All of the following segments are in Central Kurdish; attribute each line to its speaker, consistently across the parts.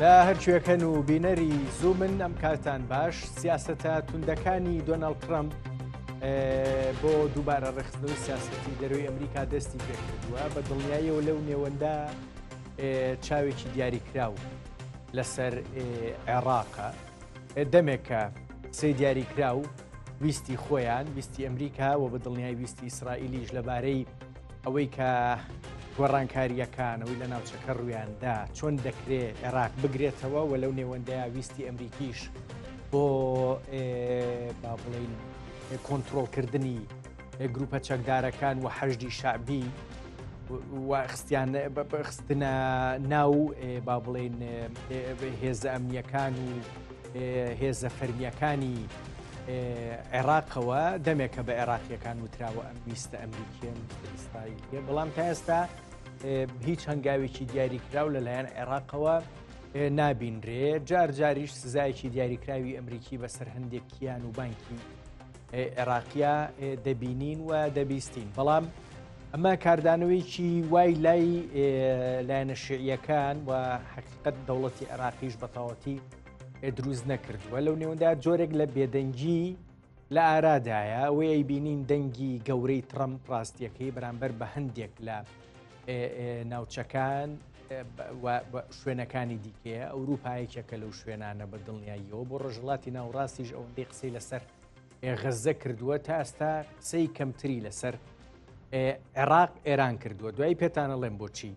Speaker 1: لە هەرکوێکەن و بینەری زوومن ئەم کاتان باش سیاسەتە توندەکانی دۆناڵد ترەمپ بۆ دووبارە ڕێکخستنەوەی سیاسەتی دەروی ئەمریکا دەستی پێکردووە بە دڵنیاییەوە لەو نێوەندە چاوێکی دیاریکراو لەسەر عێراقە دەمێکە قسەی دیاریکراو ویستی خۆیان ویستی ئەمریکا و بە دڵنیای ویستی ئیسرائیلیش لەبارەی ئەوەی کە گۆڕانکارییەکان ئەوەی لە ناوچەکە ڕوویاندا چۆن دەکرێ عێراق بگرێتەوە و لەو نێوەندەیە ویستی ئەمریکیش بۆ با بڵین کۆنتترۆلکردنی گروپە چەکدارەکان و حەشدی شعبی خستیان خستنە ناو با بڵین هێزە ئەمنیەکان و هێزە فەرمیەکانی عێراقەوە دەمێکە بە عێراقیەکان وتراوە ئەم ویستە ئەمریکیە ئیسرائیلیە بەڵام تا ئێستا هیچ هەنگاوێکی دیاریکراو لەلایەن عێراقەوە نابینرێ جار جاریش سزایەکی دیاریکراوی ئەمریکی بەسەر هەندێک کیان و بانکی عێراقیە دەبینین و دەبیستین بەڵام ئەمە کاردانەوەیکی وای لای لایەنە شیعیەکان و حقیقت دەوڵەتی عێراقیش بەتەواوەتی دروست نەکردووە لەو نێوەندا جۆرێک لە بێدەنگی لە ئارادایە ئەوەی ئەیبینین دەنگی گەورەی ترەمپ ڕاستیەکەی بەرامبەر بە هەندێک لە ناوچەکان شوێنەکانی دیکەیە ئەوروپا یەکێکە لەو شوێنانە بە دڵنیاییەوە بۆ ڕۆژهەڵاتی ناوڕاستیش ئەوەندەی قسەی لەسەر غەززە کردووە تا ئێستا قسەی کەمتری لەسەر عێراق ئێران کردووە دوایی پێتانەڵێم بۆچی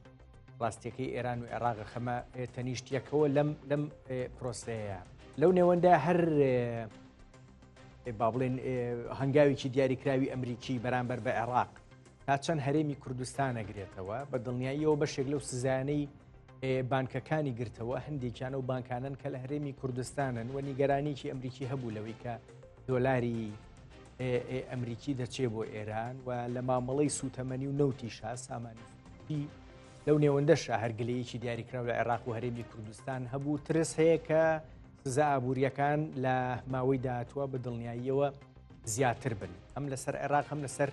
Speaker 1: ڕاستیەکەی ئێران و عێراق خەمە تەنیشت یەکەوە لەم لەم پرۆسەیە لەو نێوەندە هەر با بڵێن هەنگاوێکی دیاریکراوی ئەمریکی بەرامبەر بە عێراق تا چەند هەرێمی کوردستانەگرێتەوە بە دڵنیاییەوە بەشێک لەو سزانەی بانکەکانی گرتەوە هەندێکیان و بانکانن کە لە هەرێمی کوردستانن و نیگەرانیکی ئەمریکی هەبوو لەوەی کە دۆلاری ئەمریکی دەچێ بۆ ئێران و لە مامەڵەی سوتەمەنی و نەوتیشا سامانی لەو نێوەندەشا هەر گلەیەکی دیاریکراو لە عێراق و هەرێمی کوردستان هەبوو ترس هەیە کە سزا ئابووریەکان لە ماوەی داهاتوە بە دڵنیاییەوە زیاتر بن هەم لەسەر عێراق هەم لەسەر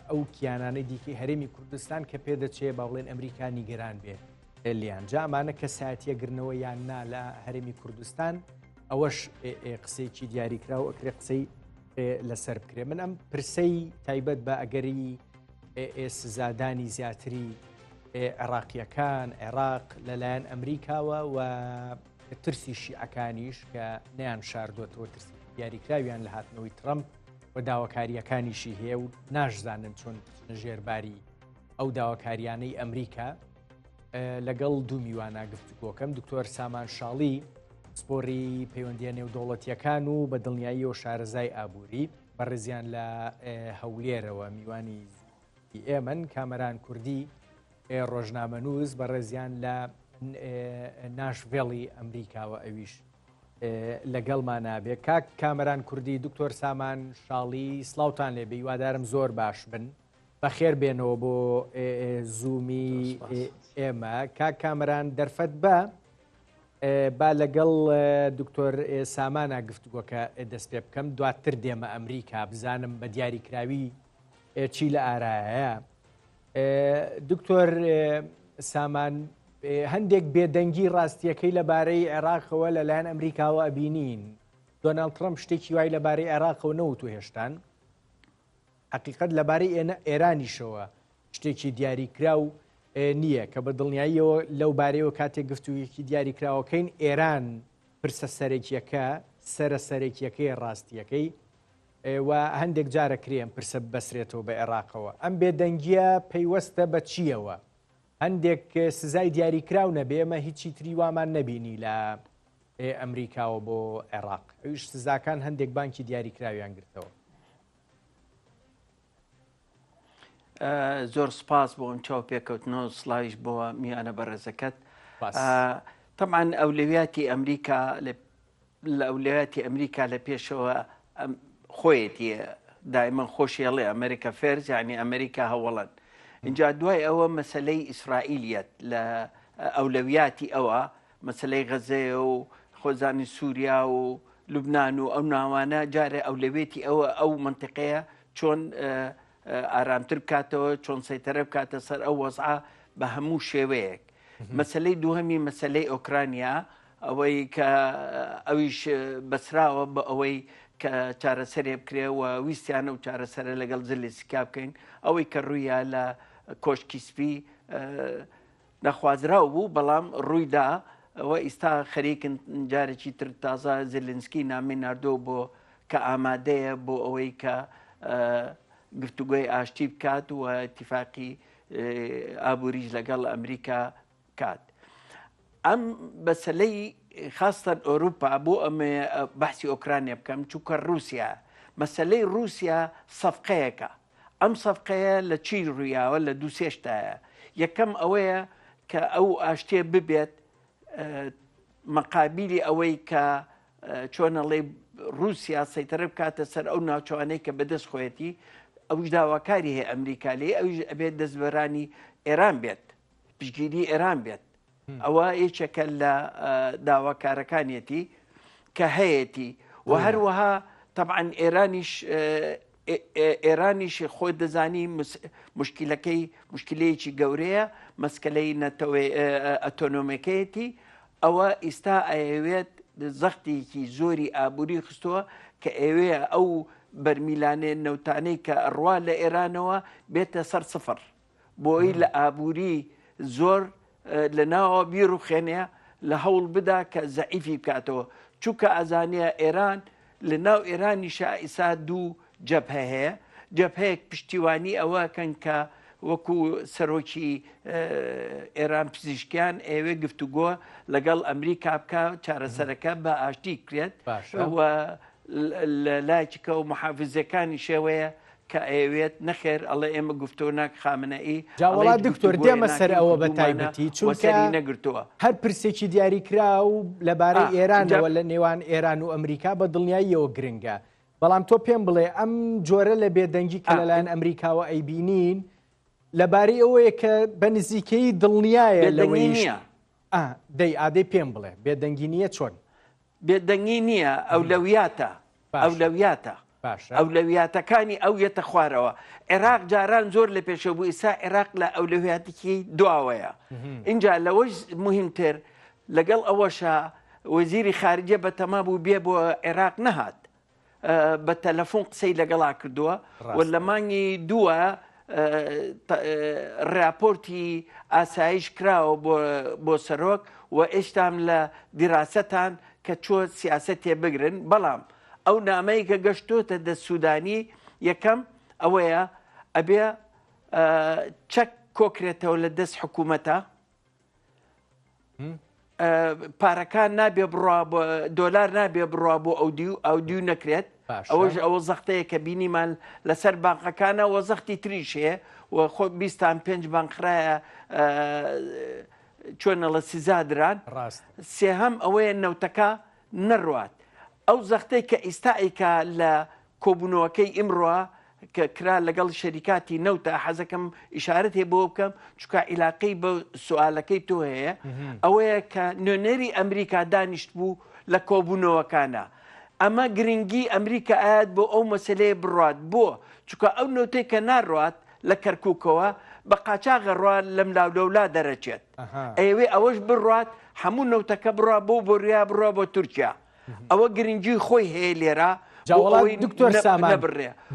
Speaker 1: ئەو کیانانەی دیکەی هەرێمی کوردستان کە پێدەچێ با بڵێن ئەمریکا نیگەران بێ لیان جا ئەمانە کەسایەتیە گرنەوە یان نا لە هەرێمی کوردستان ئەوەش قسەیەکی دیاریکراو ئەکرێ قسەی لەسەر بکرێ من ئەم پرسەی تایبەت بە ئەگەری سزادانی زیاتری عێراقیەکان عێراق لەلایەن ئەمریکاوە و ترسی شیعەکانیش کە نیان شاردۆتەوە ترسی دیاریکراویان لە هاتنەوەی ترەمپ و داواکاریەکانیشی هەیە و ناشزانن چۆن ژێرباری ئەو داواکاریانەی ئەمریکا لەگەڵ دوو میوانە گفتوگۆکەم دکتۆر سامان شاڵی پسپۆری پەیوەندیە نێودەوڵەتیەکان و بە دڵنیاییەوە شارەزای ئابووری بەڕێزیان لە هەولێرەوە میوانی ئێمەن کامەران کوردی ڕۆژنامەنووس بەڕێزیان لە ناشڤێڵی ئەمریکاوە ئەویش لەگەڵمان نابێ کاک کامەران کوردی دکتۆر سامان شاڵی سلااوان لێ بێ هیوادارم زۆر باش بن بەخێر بێنەوە بۆ زوومی ئێمە کاک کامەران دەرفەت بە با لەگەڵ دکتۆر سامانە گفتوگۆکە دەست پێ بکەم دواتر دێمە ئەمریکا بزانم بە دیاریکراوی چی لە ئارایە دکتۆر سامان هەندێک بێدەنگی ڕاستیەکەی لەبارەی عێراقەوە لەلایەن ئەمریکاوە ئەبینین دۆناڵد ترەمپ شتێکی وای لەبارەی عێراقەوە نەوتو هێشتان حەقیقەت لەبارەی ئێرانیشەوە شتێکی دیاریکراو نییە کە بە دڵنیاییەوە لەو بارەیەوە کاتێک گفتوگویەکی دیاریکراوەکەین ئێران پرسە سەرەکیەکە سەرە سەرەکیەکەی ڕاستیەکەی و هەندێک جارە کرێ ئەم پرسە ببەسرێتەوە بە عێراقەوە ئەم بێدەنگیە پەیوەستە بە چییەوە هەندێک سزای دیاریکراو نەبێ ئێمە هیچی تری وامان نەبینی لە ئەمریکاوە بۆ عێراق ئەویش سزاکان هەندێک بانکی دیاریکراویان گرتەوە.
Speaker 2: زۆر سپاس بۆ ئەم چاو پێکەوتنەوە سلاویش بۆ میانە بەڕێزەکەت طبعا ئەولەویاتی ئەمریکا لە ئەولەویاتی ئەمریکا لە پێشەوە خۆیەتی دائما خۆشیڵێ ئەمریکا فێرز یعنی ئەمریکا هەوڵەن اینجا دوای ئەوە مەسلەی ئیسرائیلیت لە ئەولەویاتی ئەوە مەسەلەی غەزەیە و خۆزانی سووریا و لوبناان و ئەو ناوانە جارێ ئەولەوێتی ئەوە ئەو منتیقەیە چۆن ئارامتر بکاتەوە چۆن سەیتەرە بکاتە سەر ئەو وەزعە بە هەموو شێوەیەک. مەسلەی دووهەمی مەسلەی ئۆکرانیا ئەوەی کە ئەویش بەسراوە بە ئەوەی کە چارەسەرێ بکرێ و ویستیانە و چارەسەرە لەگەڵ زلسکا بکەین ئەوەی کە ڕوویا لە کۆشکی سپی نەخوازراو بوو بەڵام ڕوویدا و ئیستا خەریکن جارێکی تر تازە زلنسکی نامی ناردۆ بۆ کە ئامادەیە بۆ ئەوەی کە گفتوگۆی ئاشتی بکات و ئیتیفاقی ئابووریش لەگەڵ ئەمریکا بکات. ئەم مەسەلەی خاستەن ئەوروپا بۆ ئەمێ بەحسی ئۆکرانیا بکەم چونکە رووسیا مەسەلەی رووسیا سەفقەیەکە ئەم سەفقەیە لە چی ڕوویاوە لە دووسێشتایە یەکەم ئەوەیە کە ئەو ئاشتێ ببێت مەقابیلی ئەوەی کە چۆن ئەڵێ رووسیا سەیتەرە بکاتە سەر ئەو ناوچوانەی کە بەدەست خۆیەتی ئەوش داواکاری هەیە ئەمریکا لێ ئەویش ئەبێت دەستبەرانی ئێران بێت پشگیری ئێران بێت ئەوە یەکێکە لە داواکارەکانیەتی کە هەیەتی و هەروەها طبعا ئێرانیش ئێرانیش خۆی دەزانی مشکلەکەی مشکلەیەکی گەورەیە مەسکەلەی نەتەوەی ئەتۆنۆمەکەیەتی ئەوە ئیستا ئەیەوێت زەختێکی زۆری ئابووری خستووە کە ئەوێ ئەو بەرمیلانێ نەوتانەی کە ئەڕوا لە ئێرانەوە بێتە سەر سفر بۆی لە ئابووری زۆر لە ناوە بیڕوخێنێ لە هەوڵ بدا کە زەعیفی بکاتەوە چونکە ئەزانێ ئێران لە ناو ئێرانیشا ئیسا دوو جەبهە هەیە جەبهەیەک پشتیوانی ئەوەکەن کە وەکو سەرۆکی ئێران پزیشکیان ئەوێ گفتوگۆ لەگەڵ ئەمریکا بکە چارەسەرەکە بە ئاشتی کرێت و لە لایەکەوە محافزەکانی شێوەیە کە ئەیەوێت نەخێر ئەڵێ ئێمە گفتۆ ناک خامنەئی
Speaker 1: جا وەڵا دکتۆر دێمە سەر ئەوە بە تایبەتی چونکە
Speaker 2: نەگرتووە
Speaker 1: هەر پرسێکی دیاریکراو لەبارەی ئێرانەوە لە نێوان ئێران و ئەمریکا بە دڵنیاییەوە گرنگە بەڵام تۆ پێم بڵێ ئەم جۆرە لە بێدەنگی کە لەلایەن ئەمریکاوە ئەیبینین لەبارەی ئەوەیە کە بە نزیکەیی دڵنیایە لەوەی
Speaker 2: نییە
Speaker 1: دەی ئادەی پێم بڵێ بێدەنگی نییە چۆن
Speaker 2: بێدەنگی نییە ئەولەویاتە ئەولەویاتە ئەولەویاتەکانی ئەو یەتە خوارەوە عێراق جاران زۆر لە پێشە بوو ئیسا عێراق لە ئەولەویاتێکی دواوەیە اینجا لەوەش مهمتر لەگەڵ ئەوەشە وەزیری خارجە بەتەما بوو بێ بۆ عێراق نەهات بە تەلەفۆن قسەی لەگەڵا کردووە و لە مانگی دووە راپۆرتی ئاسایش کراوە بۆ سەرۆک و ئێشتام لە دیراسەتان کە چۆ سیاست تێبگرن بەڵام ئەو نامەی کە گەشتۆتە دە سوودانی یەکەم ئەوەیە ئەبێ چەک کۆکرێتەوە لە دەست حکوومەتە پارەکان نابێ بڕوا دۆلار نابێ بڕوا بۆ ئەو دیو ئەو دیو نەکرێت ئەوەش ئەوە زەختەیە کە بینیمان لەسەر بانقەکانە وە زەختی تریش هەیە و خۆ بیستان پێنج بانقرایە چۆنەڵە سزا دران
Speaker 1: ڕاست
Speaker 2: سێهەم ئەوەیە نەوتەکە نەڕوات ئەو زەختەی کە ئیستا ئەیکا لە کۆبوونەوەکەی ئیمڕۆ کە کرا لەگەڵ شەریکاتی نەوتە حەزەکەم ئیشارەتێ بۆ بکەم چونکە عیلاقەی بە سوالەکەی تۆ هەیە ئەوەیە کە نوێنەری ئەمریکا دانیشت بوو لە کۆبوونەوەکانە ئەمە گرنگی ئەمریکا ئاەت بۆ ئەو مەسلەیە بڕات بۆ چونکە ئەو نەوتێک کە ناڕات لە کەرکووکەوە بە قاچاغە ڕوا لەم لاولەولا دەرەچێت ئەوێ ئەوەش بڕات هەموو نەوتەکە بڕا بۆ بۆریا بڕا بۆ تورکیا ئەوە گرنگی خۆی هەیە لێرە
Speaker 1: جا وەڵا دکتۆر سامان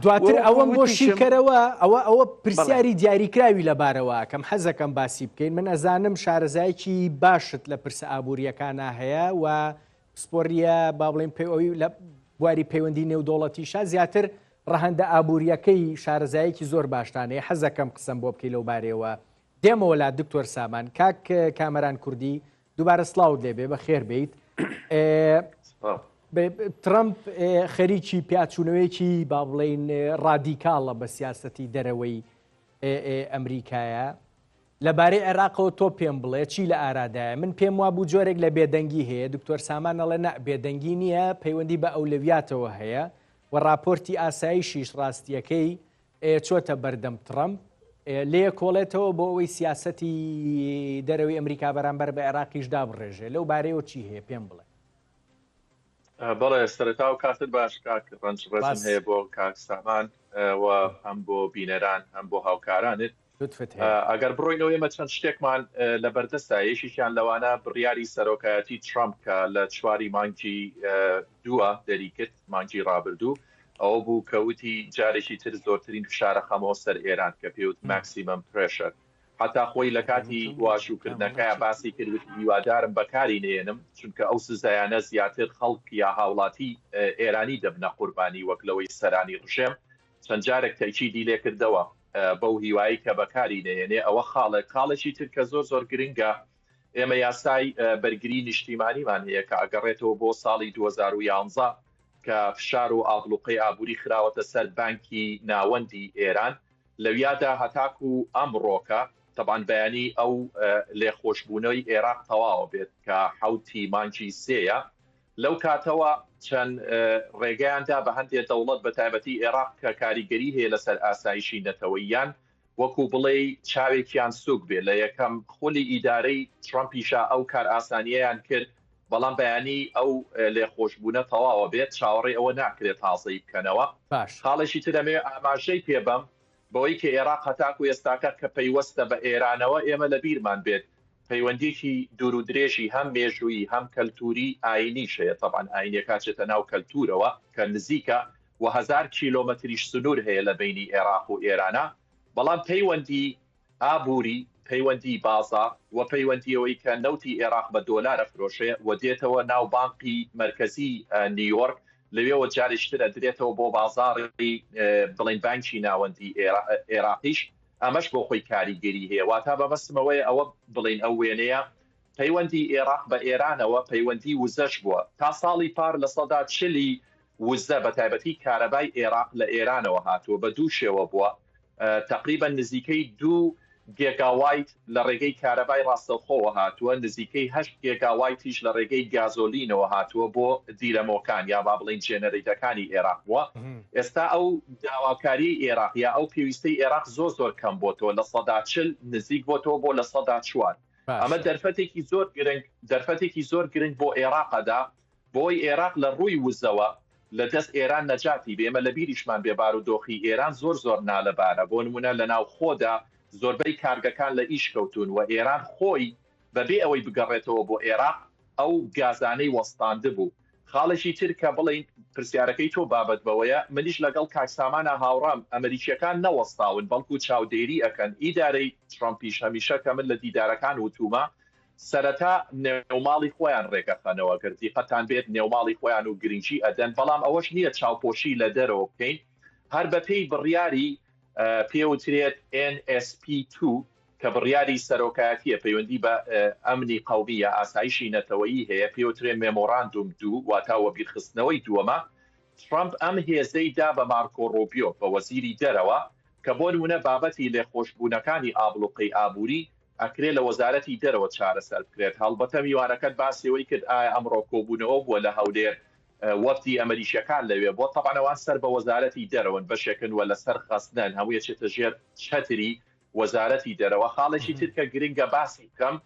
Speaker 1: دواتر ئەوەم بۆ شیکەرەوە ئەوە ئەوە پرسیاری دیاریکراوی لەبارەوە ئەکەم حەزەکەم باسی بکەین من ئەزانم شارەزایەکی باشت لە پرسە ئابووریەکانە هەیە و پسپۆریە با بڵێن پێ ئەوی لە بواری پەیوەندی نێودەوڵەتیشا زیاتر ڕەهەندە ئابووریەکەی شارەزایەکی زۆر باشتانەیە حەزەکەم قسەم بۆ بکەی لەو بارەیەوە دێمەوە لا دکتۆر سامان کاک کامەران کوردی دووبارە سڵاوت لێبێ بە خێر بیت ترەمپ خەریکی پیاچوونەوەیەکی با بڵین ڕادیکاڵە بە سیاستی دەرەوەی ئەمریکایە لەبارەی عێراقەوە تۆ پێم بڵێ چی لە ئارادایە من پێم وابوو جۆرێک لە بێدەنگی هەیە دکتۆر سامان ئەڵێ نا بێدەنگی نییە پەیوەندی بە ئەولەویاتەوە هەیە و راپۆرتی ئاسایشیش ڕاستیەکەی چۆتە بەردەم تڕەمپ لێکۆڵێتەوە بۆ ئەوەی سیاسەتی دەرەوەی ئەمریکا بەرامبەر بە عێراقیش دابڕێژێ لەو بارەیەوە چی هەیە پێم بڵێ.
Speaker 3: بەڵێ سەرەتا و کاتت باش کاک ڕەنج ڕێزم هەیە بۆ کاک سامان و هەم بۆ بینەران هەم بۆ هاوکارانت.
Speaker 1: لوتفت هەیە.
Speaker 3: ئەگەر بڕۆینەوە ئێمە چەند شتێکمان لە بەردەستە، یەکێکیان لەوانە بڕیاری سەرۆکایەتی ترامپ کە لە چواری مانگی دووە دەریکرد، مانگی ڕابردوو، ئەوە بوو کە وتی جارێکی تر زۆرترین فشارە خەمەوە سەر ئێران کە پێوت maximum pressure. حەتا خۆی لە کاتی واژووکردنەکەیا باسی کرد وتی هیوادارم بەکاری نەیەنم چونکە ئەو سزایانە زیاتر خەڵک یا هاوڵاتی ئێرانی دەبنە قوربانی وەک لەوەی سەرانی ڕژێم. چەند جارێک تەئکیدی لێکردەوە بەو هیوایەی کە بەکاری نەیەنێ. ئەوە خاڵێک. خاڵێکی تر کە زۆر زۆر گرنگە ئێمە یاسای بەرگری نیشتیمانیمان هەیە کە ئەگەڕێتەوە بۆ ساڵی 2011 کە فشار و ئابڵوقەی ئابووری خراوەتە سەر بانکی ناوەندی ئێران لەویادا هەتاکو ئەمڕۆکە تەبان بەیانی ئەو لێخۆشبوونەوەی ئێراق تەواوە بێت کە حوتی مانگی سێیە لەو کاتەوە چەند ڕێگەیان دا بە هەندێ دەوڵەت بە تایبەتی ئێراق کە کاریگەری هەیە لەسەر ئاسایشی نەتەوەییان وەکو بڵێی چاوێکیان سوک بێ لە یەکەم خولی ئیدارەی ترەمپیشا ئەو کارئاسانیەیان کرد بەڵام بەیانی ئەو لێخۆشبوونە تەواوە بێت چاوەڕێی ئەوە ناکرێت تازەی بکەنەوە.
Speaker 1: باش.
Speaker 3: خاڵێکی تر ئەمەوێ ئاماژەی پێ بەم بەوەی کە ئێراق هەتاکو ئێستاکە کە پەیوەستە بە ئێرانەوە ئێمە لە بیرمان بێت پەیوەندیەکی دوور و درێژی هەم مێژوویی هەم کەلتووری ئاینیش هەیە تەبعەن ئاینیەکە ئەچێتە ناو کەلتوورەوە کە نزیکە و هەزار کیلۆمەتریش سنوور هەیە لە بەینی ئێراق و ئێرانا بەڵام پەیوەندی ئابووری، پەیوەندی بازاڕ و پەیوەندی ئەوەی کە نەوتی ئێراق بە دۆلار ئەفرۆشێ و دێتەوە ناو بانقی مەرکەزی نیویۆرک لەوێوە جارێکی تر ئەدرێتەوە بۆ بازاڕی بڵێین بانکی ناوەندی ئێراقیش ئەمەش بۆ خۆی کاریگەری هەیە واتا مەبەستم ئەوەیە ئەوە بڵێین ئەو وێنەیە پەیوەندی ئێراق بە ئێرانەوە پەیوەندی وزەش بووە تا ساڵی پار 40% وزە بە تایبەتی کارەبای ئێراق لە ئێرانەوە هاتووە بە دوو شێوە بووە تەقریبەن نزیکەی دوو گێگاوایت لە ڕێگەی کارەبای ڕاستەوخۆوە هاتووە، نزیکەی هەشت گێگاوایتیش لە ڕێگەی گازۆلینەوە هاتووە بۆ دیرەمۆکان یا با بڵێین جێنەرەیتەکانی ئێراق بووە. ئێستا ئەو داواکاریەی ئێراق یا ئەو پێویستەی ئێراق زۆر زۆر کەم بۆتەوە، 40% نزیک بۆتەوە بۆ 4%. ئەمە دەرفەتێکی زۆر گرنگ دەرفەتێکی زۆر گرنگ بۆ ئێراق ئەدا بۆی ئێراق لە ڕووی وزەوە لە دەست ئێران نەجاتی بێ، ئێمە لە بیریشمان بێ بارودۆخی ئێران زۆر زۆر نالەبارە، بۆ نموونە لە ناوخۆدا زۆربەی کارگەکان لە ئیش کەوتوون و ئێران خۆی بە بێ ئەوەی بگەڕێتەوە بۆ ئێراق ئەو گازانەی وەستاندبوو. خاڵێکی تر کە بڵێین پرسیارەکەی تۆ بابەت بەوەیە، منیش لەگەڵ کاک سامانا هاوڕام، ئەمریکییەکان نەوەستاون بەڵکوو چاودێری ئەکەن، ئیدارەی ترەمپیش هەمیشە کە من لە دیدارەکان وتوومە سەرەتا نێوماڵی خۆیان ڕێکەخەنەوە گەر دیقەتان بێت نێوماڵی خۆیان و گرنگی ئەدەن بەڵام ئەوەش نییە چاوپۆشی لە دەرەوە بکەین هەر بەپێی بڕیاری پێوترێت NSP2 کە بڕیاری سەرۆکایەتیە پەیوەندی بە ئەمنی قەومی یا ئاسایشی نەتەوەیی هەیە پێوترێ مێمۆراندوم دوو واتا وەبیرخستنەوەی دووەمە ترەمپ ئەم هێزەی دا بە مارکۆ ڕوبیۆ بە وەزیری دەرەوە کە بۆ نمونە بابەتی لێخۆشبوونەکانی ئابڵوقەی ئابووری ئەکرێ لە وەزارەتی دەرەوە چارەسەر بکرێت، هەڵبەتە میوانەکەت باسی ئەوەی کرد ئایا ئەمڕۆ کۆبوونەوە بووە لە هەولێر وەفدی ئەمەریکیەکان لەوێ بووە، تەبعەن ئەوان سەر بە وەزارەتی دەرەوەن بەشێکن و لەسەر غەزنەن هەمووی ئەچێتە ژێر چەتری وەزارەتی دەرەوە، خاڵێکی تر کە گرنگە باسی بکەم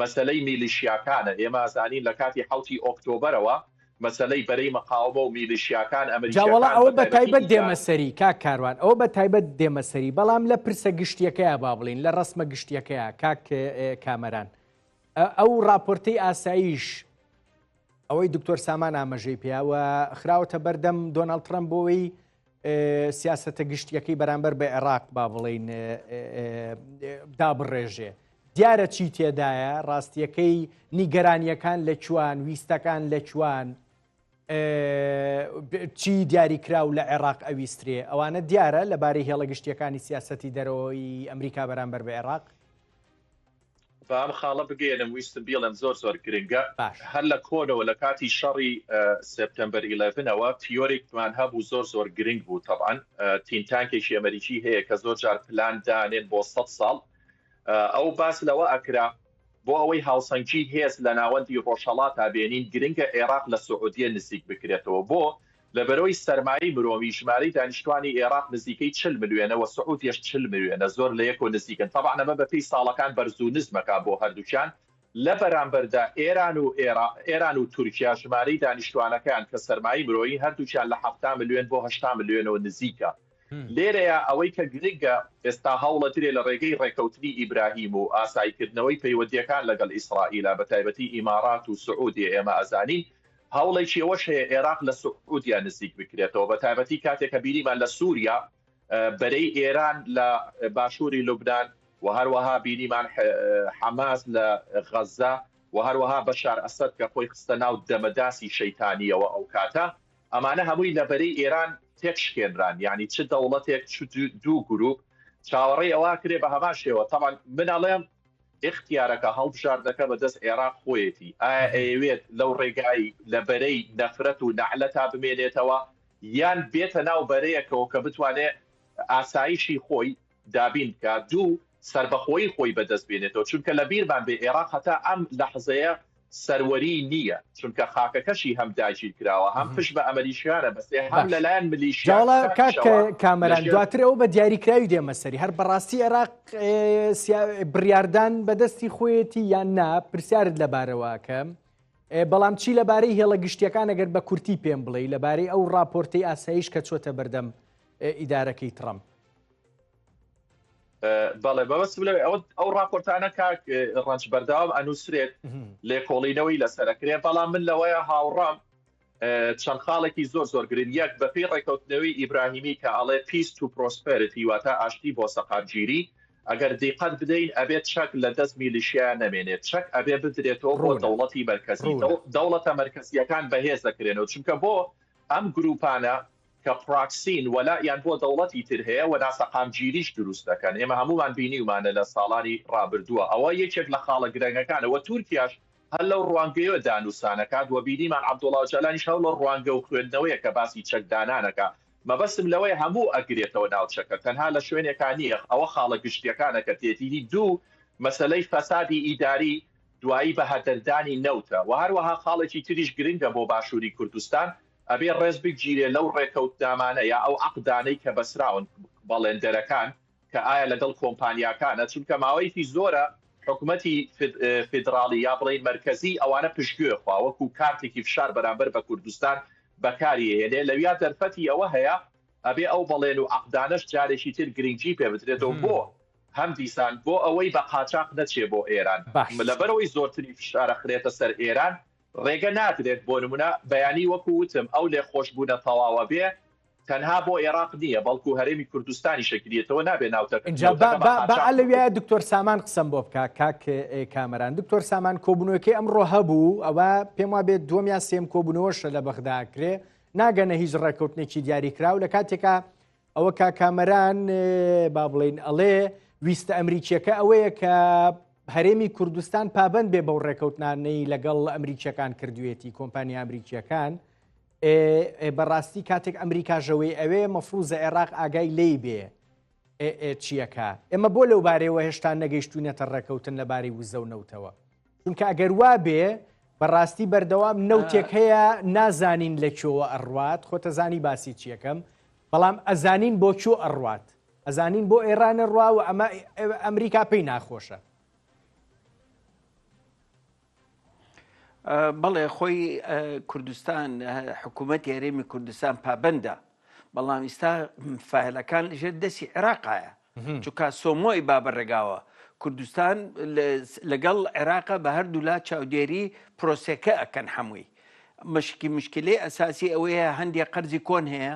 Speaker 3: مەسەلەی میلیشیاکانە، ئێمە ئەزانین لە کاتی حەوتی ئۆکتۆبەرەوە مەسەلەی بەرەی مقاومە و میلیشیاکان
Speaker 1: جا وەڵا
Speaker 3: ئەمریکیەکان
Speaker 1: ئەوە
Speaker 3: بە
Speaker 1: بە
Speaker 3: تایبەتی
Speaker 1: تایبەت
Speaker 3: ئیدارە.
Speaker 1: دێمە سەری کاک کاروان ئەوە بە تایبەت دێمە سەری بەڵام لە پرسە گشتیەکەیا با بڵێین لە ڕەسمە گشتیەکەیا کاک کامەران ئەو ڕاپۆرتەی ئاساییش ئەوەی دکتۆر سامان ئاماژەی پێیا و خراوەتە بەردەم دۆناڵد ترەمپ بۆی سیاسەتە گشتیەکەی بەرامبەر بە عێراق با بڵین دابڕێژێ دیارە چی تێدایە ڕاستیەکەی نیگەرانیەکان لە کوان ویستەکان لە کوان چی دیاریکراو لە عێراق ئەویسترێ ئەوانە دیارە لەبارەی هێڵە گشتیەکانی سیاسەتی دەرەوەی ئەمریکا بەرامبەر بە عێراق؟
Speaker 3: با ئەم خاڵە بگەیەنم ویستم بیڵێم زۆر زۆر گرنگە
Speaker 1: باش.
Speaker 3: هەر لە کۆنەوە لە کاتی شەڕی سێپتەمبەر ئیلێڤنەوە تیۆرێکمان هەبوو زۆر زۆر گرنگ بوو تەبعەن think tank ێکی ئەمریکی هەیە کە زۆر جار پلان دانێن بۆ 100 ساڵ ئەو باس لەوە ئەکرا بۆ ئەوەی هاوسەنگی هێز لە ناوەندی ڕۆژهەڵاتا بێنین گرنگە ئێراق لە سعودیە نزیک بکرێتەوە بۆ لەبەرئەوەی سەرمایەی مرۆوی ژمارەی دانیشتوانی ئێراق نزیکەی 40 ملیۆنە وە سعودیەش 40 ملیۆنە زۆر لە یەکۆ نزیکن تەبعەن ئەمە بەپێی ساڵەکان بەرز و نزمەکا بۆ هەردووکیان لە بەرامبەردا ئێران و ئێران و تورکیا ژمارەی دانیشتوانەکەیان کە سەرمایەی مرۆیی هەردووکیان لە 70 ملیۆن بۆ 80 ملیۆنەوە نزیکە. لێرەیە ئەوەی کە گرنگە ئێستا هەوڵەدرێ لە ڕێگەی ڕێکەوتنی ئیبراهیم و ئاساییکردنەوەی پەیوەندییەکان لەگەڵ ئیسرائیلا بە تایبەتی ئیمارات و سعودیە ئێمە ئەزانین هەوڵێکی ئەوەش هەیە ئێراق لە سعودیە نزیک بکرێتەوە بە تایبەتی کاتێک کە بینیمان لە سووریا بەرەی ئێران لە باشووری لوبناان و هەروەها بینیمان حەماس لە غەزە و هەروەها بەشار ئەسەد کە خۆی خستە ناو دەمەداسی شەیتانیەوە ئەو کاتە ئەمانە هەمووی لە بەرەی ئێران تێکشکێنران یعنی چ دەوڵەتێک چ دوو گروپ چاوەڕێی ئەوە کرێ بە هەمان شێوە تەمان من ئەڵێم ئیختیارەکە هەڵبژاردەکە بە دەست عێراق خۆیەتی ئایا ئەیەوێت لەو ڕێگای لە بەرەی نەفرەت و نەعلەتا بمێنێتەوە یان بێتە ناو بەرەیەکەوە کە بتوانێت ئاسایشی خۆی دابین بکات، دوو، سەربەخۆیی خۆی بەدەست بێنێتەوە، چونکە لە بیرمان بێ ئێراق هەتا ئەم لەحزەیە سەروەریی نییە، چونکە خاکەکەشی هەم داگیرکراوە، هەم پشت بە ئەمەریکیانە بەستێ، هەم
Speaker 1: باش.
Speaker 3: لەلایەن
Speaker 1: جاوەڵا کاک
Speaker 3: ملیشیاکانیشەوە
Speaker 1: کامەران
Speaker 3: لەژێر
Speaker 1: دواتر ئەوە بە دیاریکراوی دێمە سەری هەر بەڕاستی عێراق ئێ، سیا- بڕیاردان بەدەستی خۆیەتی یان نا پرسیارت لەبارەوە ئەکەم ئێ، بەڵام چی لەبارەی هێڵە گشتیەکان ئەگەر بە کورتی پێم بڵێی لەبارەی ئەو ڕاپۆرتەی ئاسایش کە چۆتە بەردەم ئێ، ئیدارەکەی تڕەمپ.
Speaker 3: بەڵێ مەبەستم لەوێ ئەوە ئەو ڕاپۆرتانە کاک ڕەنج بەردەوام ئەنووسرێت لێکۆڵینەوەی لەسەرەکرێ بەڵام من لەوەیە هاوڕام چەند خاڵێکی زۆر زۆر گرنگ یەک بەپێی ڕێکەوتنەوەی ئیبراهیمی کە ئەڵێ peace to prosperity واتە ئاشتی بۆ سەقامگیری ئەگەر دیقەت بدەین ئەبێت چەک لە دەست میلیشیا نەمێنێت چەک ئەبێ بدرێتەوە بۆ
Speaker 1: ڕوونە
Speaker 3: دەوڵەتی مەرکەزی
Speaker 1: ڕوونە
Speaker 3: دەوڵەتە مەرکەزیەکان بەهێز دەکرێنەوە چونکە بۆ ئەم گروپانە کە پراکسین وەلائیان بۆ دەوڵەتی تر هەیە و ناسەقامگیریش دروست دەکەن، ئێمە هەموومان بینیومانە لە ساڵانی ڕابردووە، ئەوە یەکێک لە خاڵە گرنگەکانە و تورکیاش هەر لەو ڕوانگەیەوە دانوسانەکات و بینیمان عەبدوڵا ئۆجالانیش هەر لەو ڕوانگە و خوێندنەوەیە کە باسی چەکدانانەکا، مەبەستم لەوەیە هەموو ئەگرێتەوە ناوچەکە تەنها لە شوێنێکا نییە، ئەوە خاڵە گشتیەکانە کە تێتیی دوو مەسەلەی فەسادی ئیداری دوایی بەهەدەردانی نەوتە و هەروەها خاڵێکی تریش گرنگە بۆ باشووری کوردستان ئەبێ ڕێز بگیرێ لەو ڕێکەوتنامانە یا ئەو عەقدانەی کە بەسراون بەڵێندەرەکان کە ئایا لەگەڵ کۆمپانیاکانە چونکە ماوەیەکی زۆرە حکومەتی فیدراڵی یا بڵێین مەرکەزی ئەوانە پشتگوێ خوا وەکو کارتێکی فشار بەرامبەر بە کوردستان بەکاری ئەهێنێ لەویا دەرفەتی ئەوە هەیە ئەبێ ئەو بەڵێن و عەقدانەش جارێکی تر گرنگی پێ بدرێتەوە بۆ هەم دیسان بۆ ئەوەی بە قاچاق نەچێ بۆ ئێران
Speaker 1: باش.
Speaker 3: لەبەرئەوەی زۆرترین فشارە خرێتە سەر ئێران ڕێگە نادرێت بۆ نمونە بەیانی وەکو وتم ئەو لێخۆشبوونە تەواوە بێ تەنها بۆ ئێراق نییە بەڵکو هەرێمی کوردستانیش ئەگریێتەوە نابێ ناوتەکە
Speaker 1: ئینجا با
Speaker 3: نەوتەکە بە
Speaker 1: با با
Speaker 3: قاچاخ
Speaker 1: ئەلەویایە
Speaker 3: بکرێت.
Speaker 1: دکتۆر سامان قسەم بۆ بکا کاک کامەران دکتۆر سامان کۆبوونەوەکەی ئەمڕۆ هەبوو ئەوە پێم وا بێت دووەم یان سێم کۆبوونەوەشە لە بەغدا کرێ ناگەنە هیچ ڕێککەوتنێکی دیاریکراو لە کاتێکا ئەوە کاک کامەران با بڵێین ئەڵێ ویستە ئەمریکیەکە ئەوەیە کە هەرێمی کوردستان پابند بێ بەو ڕێکەوتنانەی لەگەڵ ئەمریکیەکان کردوێتی کۆمپانیا ئەمریکیەکان بەڕاستی کاتێک ئەمریکا ژەوەی ئەوێ مەفروزە عێراق ئاگای لی بێ چیەکە ئێمە بۆ لەو بارەوە هێشتا نەگەیشتوینەتە ڕێکەوتن لەبارەی وزە و نەوتەوە چونکە ئەگەر وا بێ بەڕاستی بەردەوام نەوتێک هەیە نازانین لە کوێوە ئەڕوات خۆتەزانی باسی چیەکەم بەڵام ئەزانین بۆ کوێ ئەڕوات ئەزانین بۆ ئێران ئەڕوا و ئەمە ئەمریکا پێی ناخۆشە.
Speaker 2: بەڵێ خۆی کوردستان حکوومەتی هەرێمی کوردستان پابندە بەڵام ئیستا فایلەکان لەژێر دەستی عێراقایە چونکە سۆمۆی با بە ڕێگاوە کوردستان لەگەڵ عێراقە بە هەردوولا چاودێری پرۆسەکە ئەکەن هەمووی مشکی مشکلەی ئەساسی ئەوەیە هەندێک قەرزی کۆن هەیە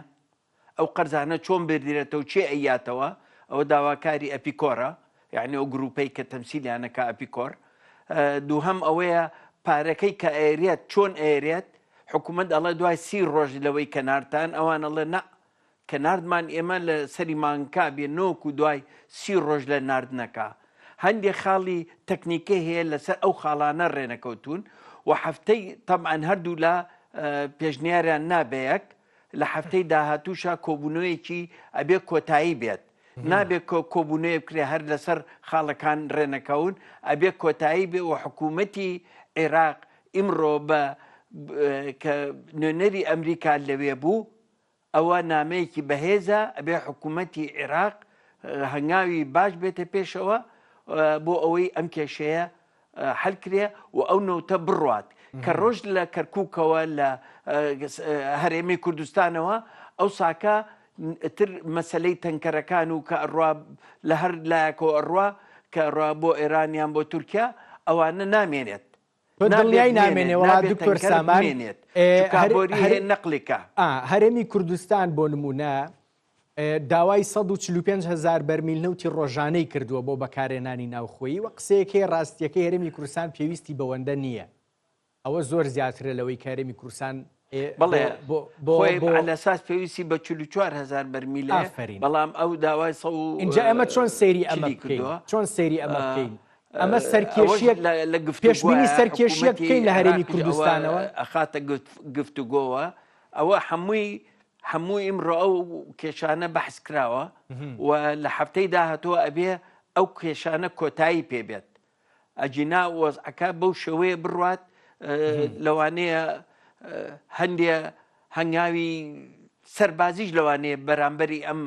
Speaker 2: ئەو قەرزانە چۆن بردرێتەوە چێ ئەیاتەوە ئەوە داواکاری ئەپیکۆرە یعنی ئەو گروپەی کە تەمسیلیانەکە ئەپیکۆر دووهەم ئەوەیە پارەکەی کە ئەیرێت چۆن ئەیرێت حکوومەت ئەڵێ دوای سی ڕۆژ لەوەی کە نارتان ئەوان ئەڵێ نا کە ناردمان ئێمە لە سەری مانگکا بێ نۆک و دوای سی ڕۆژ لە ناردنەکە. هەندێ خاڵی تەکنیکی هەیە لەسەر ئەو خاڵانە ڕێنەکەوتوون و هەفتەی تەبعەن هەردوولا پێشنیاریان نا بە یەک لە هەفتەی داهاتووشا کۆبوونەوەیەکی ئەبێ کۆتایی بێت. نابێ کۆبوونەوەی بکرێ هەر لەسەر خاڵەکان ڕێنەکەون ئەبێ کۆتایی بێ و حکوومەتی عێراق ئیمڕۆ بە کە نوێنەری ئەمریکا لەوێ بوو ئەوە نامەیەکی بەهێزە، ئەبێ حکوومەتی عێراق هەنگاوی باش بێتە پێشەوە بۆ ئەوەی ئەم کێشەیە حل کرێ و ئەو نەوتە بڕوات کە ڕۆژ لە کەرکووکەوە لە هەرێمی کوردستانەوە ئەو ساکە تر مەسەلەی تەنکەرەکان و کە ئەڕوا لە هەر لایەکەوە ئەڕوا کە ئەڕوا بۆ ئێران یان بۆ تورکیا ئەوانە نامێنێت.
Speaker 1: بە دڵنیای نامێنێ وەڵا دکتۆر سامان
Speaker 2: نەقلێکە
Speaker 1: هەرێمی کوردستان بۆ نمونە داوای 145 هزار بەرمیل نەوتی ڕۆژانەی کردووە بۆ بەکارێنانی ناوخۆیی و قسەیەکەی ڕاستیەکەی هەرێمی کوردستان پێویستی بەوەندە نییە ئەوە زۆر زیاترە لەوەی کە هەرێمی کوردستان
Speaker 2: بەڵێ خۆی لەساس پێویستی بە 44 هزار بەرمیل
Speaker 1: ئافرین
Speaker 2: بەڵام ئەو داوای سە
Speaker 1: اینجا ئەمە چۆن سەیری ئەمە بکەین چۆن سەیری ئەمە بکەین ئەمە سەرکێشیەک
Speaker 2: لە
Speaker 1: پێشبینی سەرکێشیەک بکەین لە هەرێمی کوردستانەوە
Speaker 2: ئەخاتە گفتوگۆوە ئەوە هەمووی هەموو ئیمڕۆ ئەو کێشانە بەحس کراوە و لە هەفتەی داهاتووە ئەبێ ئەو کێشانە کۆتایی پێبێت ئەگینا وەزعەکە بەو شێوەیە بڕوات لەوانەیە هەندێ هەنگاوی سەربازیش لەوانەیە بەرامبەری ئەم